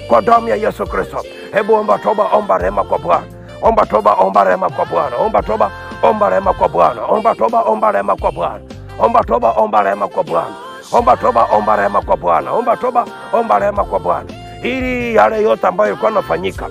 kwa damu ya Yesu Kristo. Hebu omba toba, omba rehema kwa Bwana. Omba toba, omba rehema kwa Bwana. Omba toba, omba rehema kwa Bwana. Omba toba, omba rehema kwa Bwana. Omba toba, omba rehema kwa Bwana. Omba toba, omba rehema kwa Bwana. Omba toba, omba rehema kwa Bwana. Ili yale yote ambayo yalikuwa yanafanyika,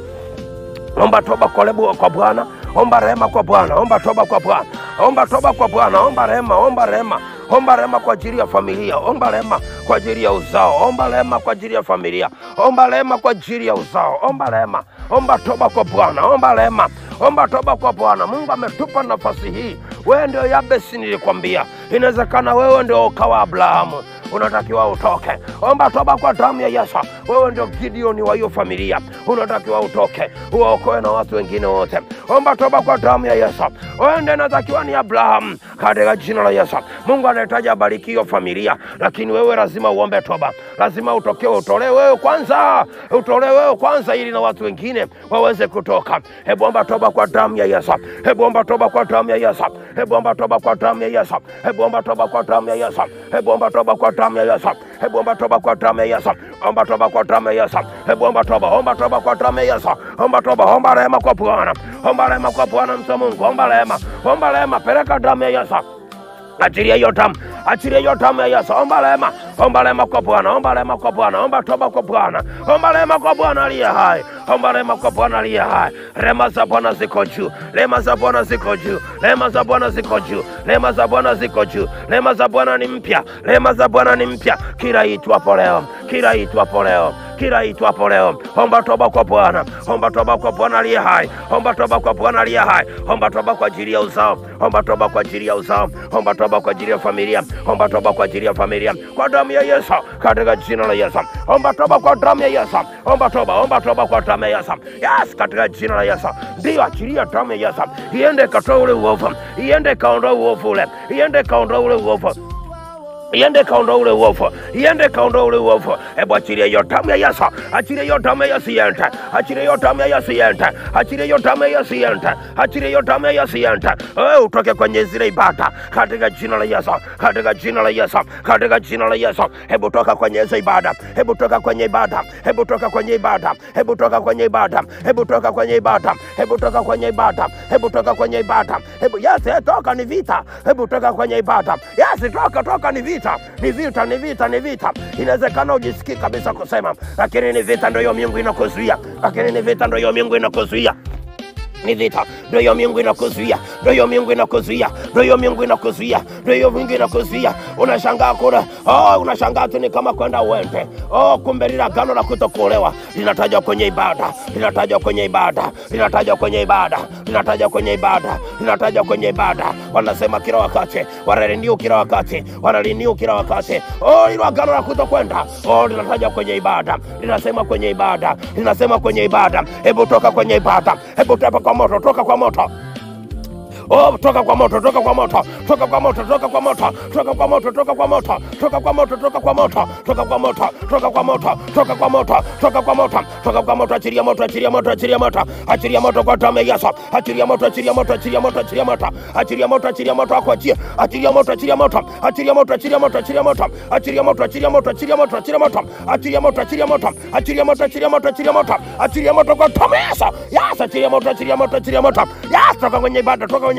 omba toba kwa Bwana, omba rehema kwa Bwana, omba toba kwa Bwana, omba toba kwa Bwana, omba rehema, omba rehema, omba rehema kwa ajili ya familia, omba rehema kwa ajili ya uzao, omba rehema kwa ajili ya familia, omba rehema kwa ajili ya uzao, omba rehema, omba toba kwa Bwana, omba rehema, omba toba kwa Bwana. Mungu ametupa nafasi hii. Wewe ndio Yabesi nilikwambia. Inawezekana wewe ndio ukawa Abrahamu, unatakiwa utoke. Omba toba kwa damu ya Yesu. Wewe ndio Gideoni wa hiyo familia, unatakiwa utoke, uwaokoe na watu wengine wote. Omba toba kwa damu ya Yesu. Wewe ndio unatakiwa ni Abraham, katika jina la Yesu. Mungu anahitaji abariki hiyo familia, lakini wewe lazima uombe toba, lazima utoke, utolewe wewe kwanza, utolewe wewe kwanza, ili na watu wengine waweze kutoka. Hebu omba toba kwa damu ya Yesu. Hebu omba toba kwa damu ya Yesu. Hebu omba toba kwa damu ya Yesu. Hebu omba toba kwa damu ya Yesu. Hebu omba toba kwa damu ya Yesu. Hebu omba toba kwa damu ya Yesu. Omba toba kwa damu ya Yesu. Hebu omba toba, omba toba kwa damu ya Yesu. Omba toba, omba rehema kwa Bwana. Omba rehema kwa Bwana mtu wa Mungu. Omba rehema, omba rehema, peleka damu ya Yesu. Achilia hiyo damu, achilia hiyo damu ya Yesu. Omba rehema, omba rehema kwa Bwana, omba rehema kwa Bwana, omba toba kwa Bwana, omba rehema kwa Bwana aliye hai, omba rehema kwa Bwana aliye hai. Rehema za Bwana ziko juu, rehema za Bwana ziko juu, rehema za Bwana ziko juu, rehema za Bwana ziko juu, rehema za Bwana ni mpya, rehema za Bwana ni mpya kila itwapo leo, kila itwapo leo, kila itwapo leo. Omba toba kwa Bwana, omba toba kwa Bwana aliye hai, omba toba kwa Bwana aliye hai, omba toba kwa ajili ya uzao, omba toba kwa ajili ya uzao, omba toba kwa ajili ya familia, omba toba kwa ajili ya familia, kwa damu ya Yesu, katika jina la Yesu. Omba toba kwa damu ya Yesu, omba toba, omba toba kwa damu ya Yesu. Yes, katika jina la Yesu. Ndio, achilia damu ya Yesu iende ikatoe ule uovu, iende ikaondoe uovu ule, iende ikaondoe ule uovu, iende kaondoa ule uovu, iende kaondoa ule uovu. Hebu achilia hiyo damu ya Yesu, achilia hiyo damu ya Yesu iende, achilia hiyo damu ya Yesu iende, achilia hiyo damu ya Yesu iende, achilia hiyo damu ya Yesu iende. Utoke kwenye zile ibada katika jina la Yesu, katika jina la Yesu, katika jina la Yesu. Hebu toka kwenye hizo ibada, hebu toka kwenye ibada, hebu toka kwenye ibada, hebu toka kwenye ibada, hebu toka kwenye ibada, hebu toka kwenye ibada, hebu toka kwenye ibada, hebu yes, toka, ni vita. Hebu toka kwenye ibada, yes, toka, toka, ni vita, ni vita, ni vita, ni vita. Inawezekana ujisikii kabisa kusema, lakini ni vita, ndio hiyo miungu inakuzuia, lakini ni vita, ndio hiyo miungu inakuzuia. Ni vita, ndio hiyo miungu inakuzuia, ndio hiyo miungu inakuzuia, ndio hiyo miungu inakuzuia, ndio hiyo miungu inakuzuia. Unashangaa kule, oh, unashangaa tu ni kama kwenda uende. Oh, kumbe lile agano la kutokuolewa linatajwa kwenye ibada, linatajwa kwenye ibada, linatajwa kwenye ibada, linatajwa kwenye ibada, linatajwa kwenye ibada. Wanasema kila wakati, wanaliniu kila wakati, wanaliniu kila wakati. Oh, lile agano la kutokwenda, oh, linatajwa kwenye ibada, linasema kwenye ibada, linasema kwenye ibada. Hebu toka kwenye ibada, hebu toka kwa moto, toka kwa moto. Oh, toka kwa moto, toka kwa moto, toka kwa moto, toka kwa moto, toka kwa moto, toka kwa moto, toka kwa moto, toka kwa moto, toka kwa moto, toka kwa moto, toka kwa moto, toka kwa moto, toka kwa moto. Achilia moto, achilia moto, achilia moto, achilia moto kwa damu ya Yesu. Achilia moto, achilia moto, achilia moto, achilia moto, achilia moto, achilia moto wako, achia, achilia moto, achilia moto, achilia moto, achilia moto, achilia moto, achilia moto, achilia moto, achilia moto, achilia moto, achilia moto, achilia moto, achilia moto, achilia moto, achilia moto, achilia moto kwa damu ya Yesu. Yes, achilia moto, achilia moto, achilia moto. Yes, toka kwenye ibada, toka kwenye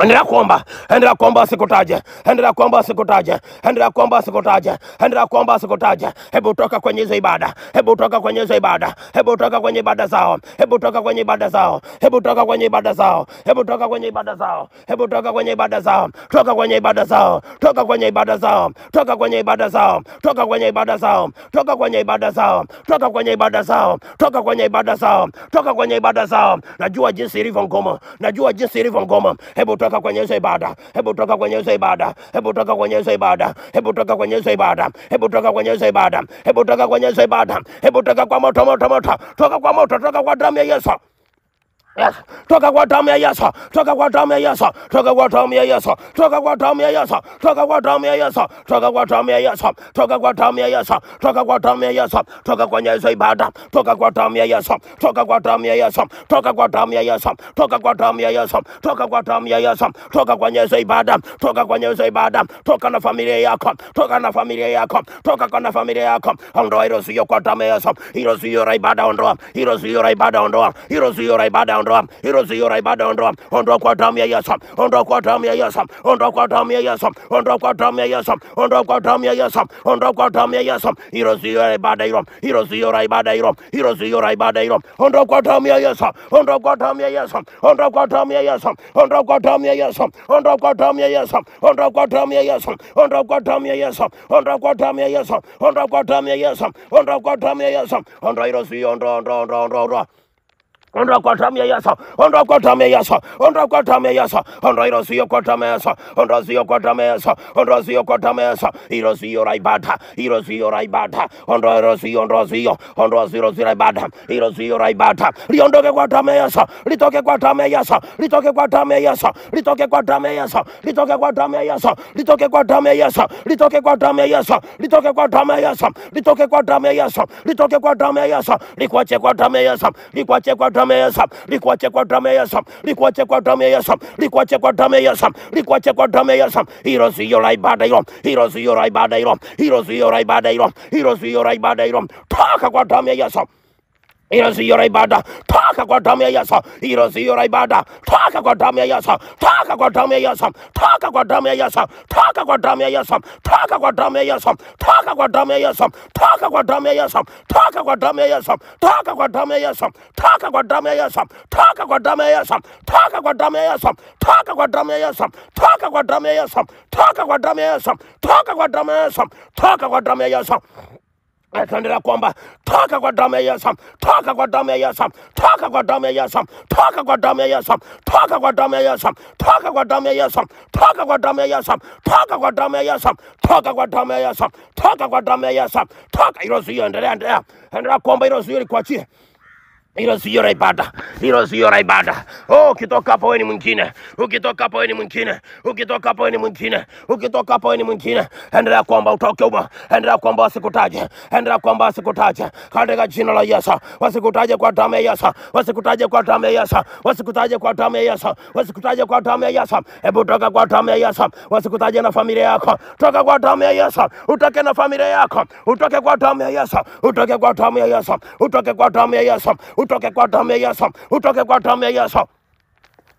Endelea kuomba, endelea kuomba asikutaje, endelea kuomba asikutaje, endelea kuomba asikutaje, endelea kuomba asikutaje. Hebu toka kwenye hizo ibada, hebu toka kwenye hizo ibada, hebu toka kwenye ibada zao, hebu toka kwenye ibada zao, hebu toka kwenye ibada zao, hebu toka kwenye ibada zao, hebu toka kwenye ibada zao, toka kwenye ibada zao, toka kwenye ibada zao, toka kwenye ibada zao, toka kwenye ibada zao, toka kwenye ibada zao, toka kwenye ibada zao, toka kwenye ibada zao, toka kwenye ibada zao. Najua jinsi ilivyo ngumu, najua jinsi ilivyo ngumu. Hebu toka kwenye hizo ibada, hebu toka kwenye hizo ibada, hebu toka kwenye hizo ibada, hebu toka kwenye hizo ibada, hebu toka kwenye hizo ibada, hebu toka kwenye hizo ibada, hebu toka kwa moto, moto, moto, toka kwa moto, toka kwa damu ya Yesu. Yes. Toka kwa damu ya Yesu, toka kwa damu ya Yesu, toka kwa damu ya Yesu, toka kwa damu ya Yesu, toka kwa damu ya Yesu, toka kwa damu ya Yesu, toka kwa damu ya Yesu, toka kwa damu ya Yesu, toka kwenye hizo ibada, toka kwa damu ya Yesu, toka kwa damu ya Yesu, toka kwa damu ya Yesu, toka kwa damu ya Yesu, toka kwa damu ya Yesu, toka kwenye hizo ibada, toka kwenye hizo ibada, toka na familia yako, toka na familia yako, toka na familia yako. Ondoa hilo zuio kwa damu ya Yesu, hilo zuio la ibada ondoa, hilo zuio la ibada ondoa, hilo zuio la ibada ondoa, hilo zuio la ibada ondoa, ondoa kwa damu ya Yesu, ondoa kwa damu ya Yesu, ondoa kwa damu ya Yesu, ondoa kwa damu ya Yesu, ondoa kwa damu ya Yesu, ondoa kwa damu ya Yesu, hilo zuio la ibada hilo, hilo zuio la ibada hilo, hilo zuio la ibada hilo, ondoa kwa damu ya Yesu, ondoa kwa damu ya Yesu, ondoa kwa damu ya Yesu, ondoa kwa damu ya Yesu, ondoa kwa damu ya Yesu, ondoa kwa damu ya Yesu, ondoa kwa damu ya Yesu, ondoa kwa damu ya Yesu, ondoa kwa damu ya Yesu, ondoa kwa damu ya Yesu, ondoa hilo zuio, ondoa, ondoa, ondoa, ondoa, ondoa. Ondoa kwa damu ya Yesu, ondoa kwa damu ya Yesu, ondoa kwa damu ya Yesu, ondoa hilo zuio kwa damu ya Yesu, ondoa zuio kwa damu ya Yesu, ondoa zuio kwa damu ya Yesu, hilo zuio la ibada, hilo zuio la ibada, ondoa hilo zuio, ondoa zuio, ondoa zuio la ibada, hilo zuio la ibada, liondoke kwa damu ya Yesu, litoke kwa damu ya Yesu, litoke kwa damu ya Yesu, litoke kwa damu ya Yesu, litoke kwa damu ya Yesu, litoke kwa damu ya Yesu, litoke kwa damu ya Yesu, litoke kwa damu ya Yesu, litoke kwa damu ya Yesu, litoke kwa damu ya Yesu, likuache kwa damu ya Yesu, likuache kwa damu ya Yesu, likuache kwa damu ya Yesu, likuache kwa damu ya Yesu, likuache kwa damu ya Yesu, likuache kwa damu ya Yesu. Hilo zuio la ibada hilo, hilo zuio la ibada hilo, hilo zuio la ibada hilo, hilo zuio la ibada hilo, toka kwa damu ya Yesu. Hilo zuio la ibada, toka kwa damu ya Yesu. Hilo zuio la ibada, toka kwa damu ya Yesu, toka kwa damu ya Yesu, toka kwa damu ya Yesu, toka kwa damu ya Yesu, toka kwa damu ya Yesu, toka kwa damu ya Yesu, toka kwa damu ya Yesu, toka kwa damu ya Yesu, toka kwa damu ya Yesu, toka kwa damu ya Yesu, toka kwa damu ya Yesu, toka kwa damu ya Yesu, toka kwa damu ya Yesu, toka kwa damu ya Yesu, toka kwa damu ya Yesu, toka kwa damu ya Yesu, toka kwa damu ya Yesu. Tuendelea kuomba, toka kwa damu ya Yesu, toka kwa damu ya Yesu, toka kwa damu ya Yesu, toka kwa damu ya Yesu, toka kwa damu ya Yesu, toka kwa damu ya Yesu, toka kwa damu ya Yesu, toka kwa damu ya Yesu, toka kwa damu ya Yesu, toka kwa damu ya Yesu, toka hilo zuio. Endelea, endelea, endelea kuomba, hilo zuio likuachie. Hilo zuio la ibada, hilo zuio la ibada. Oh, ukitoka hapo wewe ni mwingine, ukitoka hapo wewe ni mwingine, ukitoka hapo wewe ni mwingine, ukitoka hapo wewe ni mwingine. Endelea kuomba utoke humo, endelea kuomba wasikutaje, endelea kuomba wasikutaje katika jina la Yesu, wasikutaje kwa damu ya Yesu, wasikutaje kwa damu ya Yesu, wasikutaje kwa damu ya Yesu, wasikutaje kwa damu ya Yesu. Hebu toka kwa damu ya Yesu, wasikutaje na familia yako, toka kwa damu ya Yesu, utoke na familia yako, utoke kwa damu ya Yesu, utoke kwa damu ya Yesu, utoke kwa damu ya Yesu, utoke kwa damu ya Yesu, utoke kwa damu ya Yesu.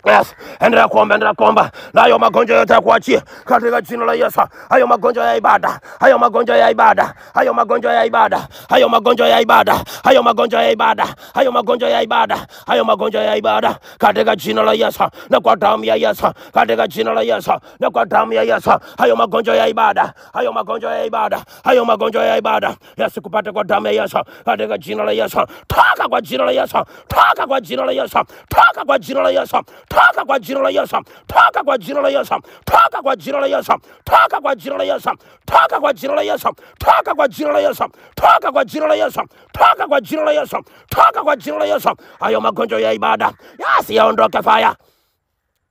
Yes, endelea kuomba, endelea kuomba. Na hayo magonjwa yote yakuachie katika jina la Yesu. Hayo magonjwa ya ibada, hayo magonjwa ya ibada, hayo magonjwa ya ibada, hayo magonjwa ya ibada, hayo magonjwa ya ibada, hayo magonjwa ya ibada, hayo magonjwa ya ibada katika jina la Yesu na kwa damu ya Yesu, katika jina la Yesu na kwa damu ya Yesu. Hayo magonjwa ya ibada, hayo magonjwa ya ibada, hayo magonjwa ya ibada yasikupate kwa damu ya Yesu, katika jina la Yesu. Toka kwa jina la Yesu, toka kwa jina la Yesu, toka kwa jina la Yesu, toka kwa jina la Yesu, toka kwa jina la Yesu, toka kwa jina la Yesu, toka kwa jina la Yesu, toka kwa jina la Yesu, toka kwa jina la Yesu, toka kwa jina la Yesu, toka kwa jina la Yesu, toka kwa jina la Yesu. Hayo magonjwa ya ibada yaondoke, fire.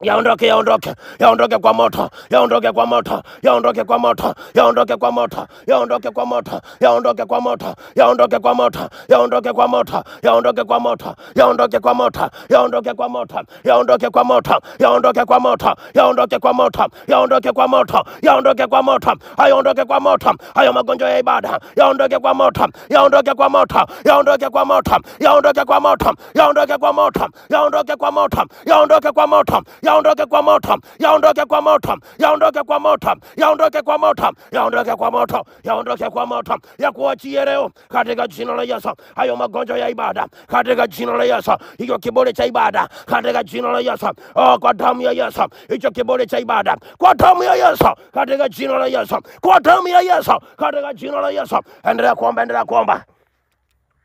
Yaondoke, yaondoke, yaondoke kwa moto, yaondoke kwa moto, yaondoke kwa moto, yaondoke kwa moto, yaondoke kwa moto, yaondoke kwa moto, yaondoke kwa moto, yaondoke kwa moto, yaondoke kwa moto, yaondoke kwa moto, yaondoke kwa moto, yaondoke kwa moto, yaondoke kwa moto, yaondoke kwa moto, yaondoke kwa moto, yaondoke kwa moto, yaondoke kwa moto, hayo magonjwa ya ibada, yaondoke kwa moto, yaondoke kwa moto, yaondoke kwa moto, yaondoke kwa moto, yaondoke kwa moto, yaondoke kwa moto, yaondoke kwa moto, yaondoke kwa moto, yaondoke kwa moto, yaondoke kwa moto, yaondoke kwa moto, yaondoke kwa moto, yaondoke kwa moto, yakuachie leo katika jina la Yesu. Hayo magonjwa ya ibada katika jina la Yesu, hicho kiburi cha ibada katika jina la Yesu. Oh, kwa damu ya Yesu, hicho kiburi cha ibada kwa damu ya Yesu, katika jina la Yesu, kwa damu ya Yesu, katika jina la Yesu. Endelea kuomba, endelea kuomba,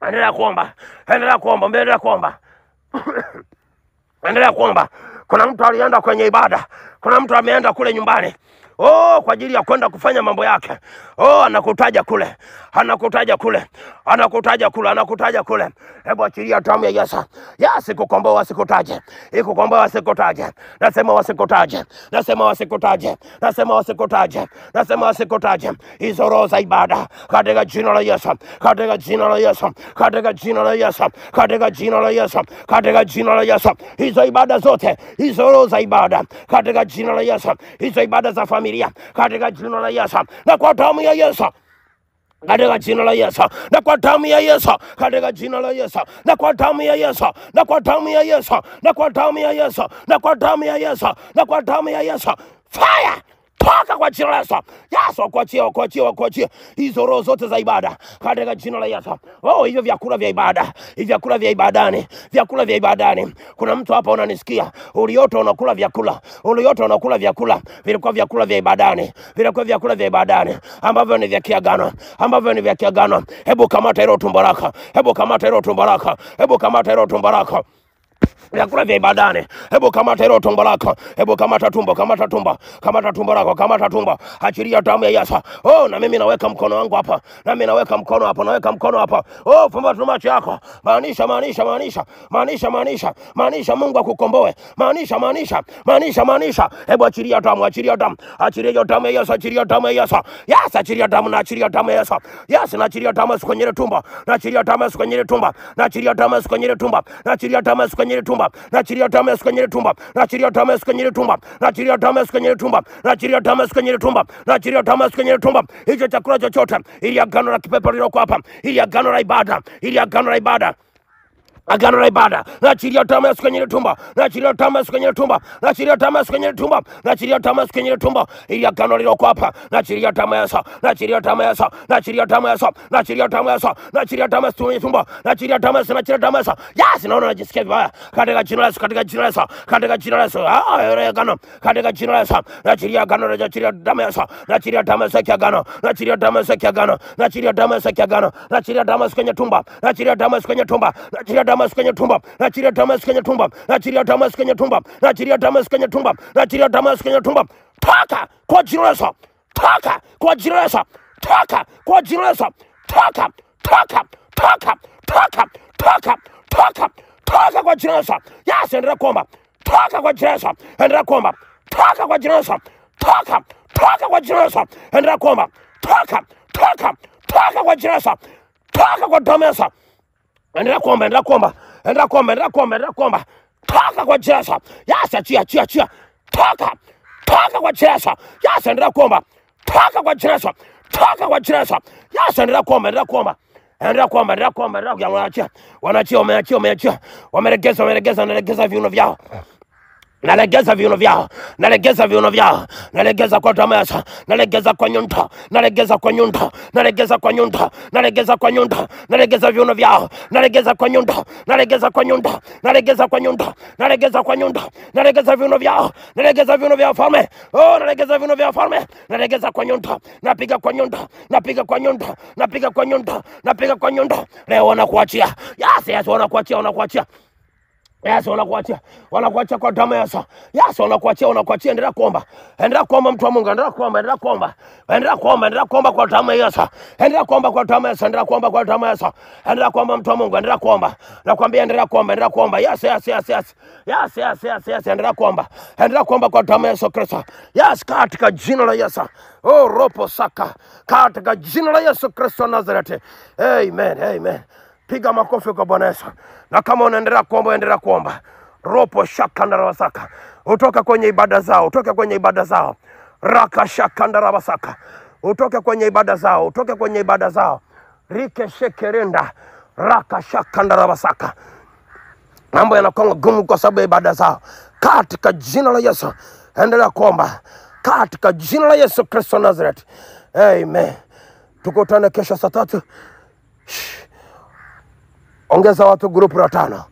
endelea kuomba, endelea kuomba, endelea kuomba, endelea kuomba. Kuna mtu alienda kwenye ibada, kuna mtu ameenda kule nyumbani, oh, kwa ajili ya kwenda kufanya mambo yake. Oh, anakutaja kule, anakutaja kule, anakutaja kule, anakutaja kule. Hebu achilia damu ya Yesu. Yes, ikukomboa wasikutaje, ikukomboa wasikutaje. Nasema wasikutaje, nasema wasikutaje, nasema wasikutaje, nasema wasikutaje. Hizo roho za ibada katika jina la Yesu, katika jina la Yesu, katika jina la Yesu, katika jina la Yesu, katika jina la Yesu. Hizo ibada zote, hizo roho za ibada katika jina la Yesu, hizo ibada za familia katika jina la Yesu, na kwa damu ya Yesu, katika jina la Yesu, na kwa damu ya Yesu, katika jina la Yesu, na kwa damu ya Yesu, na kwa damu ya Yesu, na kwa damu ya Yesu, na kwa damu ya Yesu, na kwa damu ya Yesu. Fire! Toka kwa jina la Yesu. Yesu, kuachia, kuachia, kuachia hizo roho zote za ibada katika jina la Yesu. Oh, hivyo vyakula vya ibada, hivyo vyakula vya ibadani, vyakula vya ibadani. Kuna mtu hapa unanisikia, uliota unakula vyakula, uliota unakula vyakula, vilikuwa vyakula vya ibadani, vilikuwa vyakula vya ibadani ambavyo ni vya kiagano, ambavyo ni vya kiagano. Hebu kamata hilo tumbo lako, hebu kamata hilo tumbo lako, hebu kamata hilo tumbo lako. Vyakula vya ibadani, hebu kamata hilo tumbo lako, hebu kamata tumbo, kamata tumbo, kamata tumbo lako, kamata tumbo, achilia damu ya Yesu. Oh, na mimi naweka mkono wangu hapa, na mimi naweka mkono hapa, naweka mkono hapa. Oh, fumba tu macho yako, maanisha, maanisha, maanisha, maanisha, maanisha, maanisha, Mungu akukomboe, maanisha, maanisha, maanisha, maanisha. Hebu achilia damu, achilia damu, achilia damu ya Yesu, achilia damu ya Yesu. Yes, achilia damu na achilia damu ya Yesu. Yes, na achilia damu ya Yesu kwenye ile tumbo, na achilia damu ya Yesu kwenye ile tumbo, na achilia damu ya Yesu kwenye ile tumbo, na achilia damu ya Yesu kwenye ile tumbo, na achilia damu ya Yesu kwenye ile tumbo, na achilia damu ya Yesu kwenye ile tumbo, na achilia damu ya Yesu kwenye ile tumbo, na achilia damu ya Yesu kwenye ile tumbo, na achilia damu ya Yesu kwenye ile tumbo. Hicho chakula chochote, ili agano la kipepo lililoko hapa, ili agano la ibada, ili agano la ibada, agano la ibada, naachilia damu ya Yesu kwenye ile tumbo, naachilia damu ya Yesu kwenye ile tumbo, naachilia damu ya Yesu kwenye ile tumbo, naachilia damu ya Yesu kwenye ile tumbo, ili agano lililoko hapa, naachilia damu ya Yesu, naachilia damu ya Yesu, naachilia damu ya Yesu, naachilia damu ya Yesu, naachilia damu ya Yesu kwenye tumbo, naachilia damu ya Yesu, naachilia damu ya Yesu. Yes, naona najisikia vibaya katika jina la Yesu, katika jina la Yesu, katika jina la Yesu. Ah, ile agano katika jina la Yesu, naachilia agano, naachilia damu ya Yesu, naachilia damu ya Yesu kiagano, naachilia damu ya Yesu kiagano, naachilia damu ya Yesu kiagano, naachilia damu ya Yesu kwenye tumbo, naachilia damu ya Yesu kwenye tumbo, naachilia damu ya Yesu kwenye tumbo, naachilia damu ya Yesu kwenye tumbo, naachilia damu ya Yesu kwenye tumbo, naachilia damu ya Yesu kwenye tumbo, naachilia damu ya Yesu kwenye tumbo. Toka kwa jina la Yesu, toka kwa jina la Yesu, toka kwa jina la Yesu, toka, toka, toka, toka, toka, toka, toka kwa jina la Yesu. Yes, endelea kuomba, toka kwa jina la Yesu, endelea kuomba, toka kwa jina la Yesu, toka, toka kwa jina la Yesu, endelea kuomba, toka, toka, toka kwa jina la Yesu, toka kwa damu ya Yesu. Endelea kuomba, endelea kuomba, endelea kuomba, endelea kuomba, endelea kuomba. Toka kwa jina la Yesu. Yes, achia, achia, achia. Toka, toka kwa jina la Yesu. Yes, endelea kuomba. Toka kwa jina la Yesu. Toka kwa jina la Yesu. Yes, endelea kuomba, endelea kuomba. Endelea kuomba, endelea kuomba, endelea kuomba. Wanaachia, wanaachia, wameachia, wameachia. Wamelegeza, wamelegeza, wanalegeza viuno vyao. Nalegeza viuno vyao, nalegeza viuno vyao, nalegeza kwa damu ya Yesu, nalegeza kwa nyundo, nalegeza kwa nyundo, nalegeza kwa nyundo, nalegeza kwa nyundo, nalegeza viuno vyao, nalegeza kwa nyundo, nalegeza kwa nyundo, nalegeza kwa nyundo, nalegeza kwa nyundo, nalegeza viuno vyao, nalegeza viuno vya falme, oh, nalegeza viuno vya falme, nalegeza kwa nyundo, napiga kwa nyundo, napiga kwa nyundo, napiga kwa nyundo, napiga kwa nyundo. Leo wanakuachia, yes, yes, wanakuachia, wanakuachia. Yes, wanakuachia, wanakuachia kwa damu ya Yesu. Yes, wanakuachia, wanakuachia. Endelea kuomba, endelea kuomba, mtu wa Mungu, endelea kuomba, endelea kuomba, endelea kuomba, endelea kuomba kwa damu ya Yesu. Endelea kuomba kwa damu ya Yesu, endelea kuomba kwa damu ya Yesu. Endelea kuomba, mtu wa Mungu, endelea kuomba. Nakwambia endelea kuomba, endelea kuomba. Yes, yes, yes, yes. Yes, yes, yes, yes, endelea kuomba. Endelea kuomba kwa damu ya Yesu Kristo. Yes, katika jina la Yesu. Oh, ropo saka. Katika jina la Yesu Kristo wa Nazareti. Amen, amen. Piga makofi kwa Bwana Yesu. Na kama unaendelea kuomba, endelea kuomba. Ropo shaka ndarabasaka. Utoke kwenye ibada zao, utoke kwenye ibada zao. Raka shaka ndarabasaka. Utoke kwenye ibada zao, utoke kwenye ibada zao. Rike shekerenda. Raka shaka ndarabasaka. Mambo yanakuwa magumu kwa sababu ya ibada zao. katika jina la Yesu. Endelea kuomba katika jina la Yesu Kristo Nazareth, amen. Tukutane kesho saa 3. Ongeza watu grupu la 5.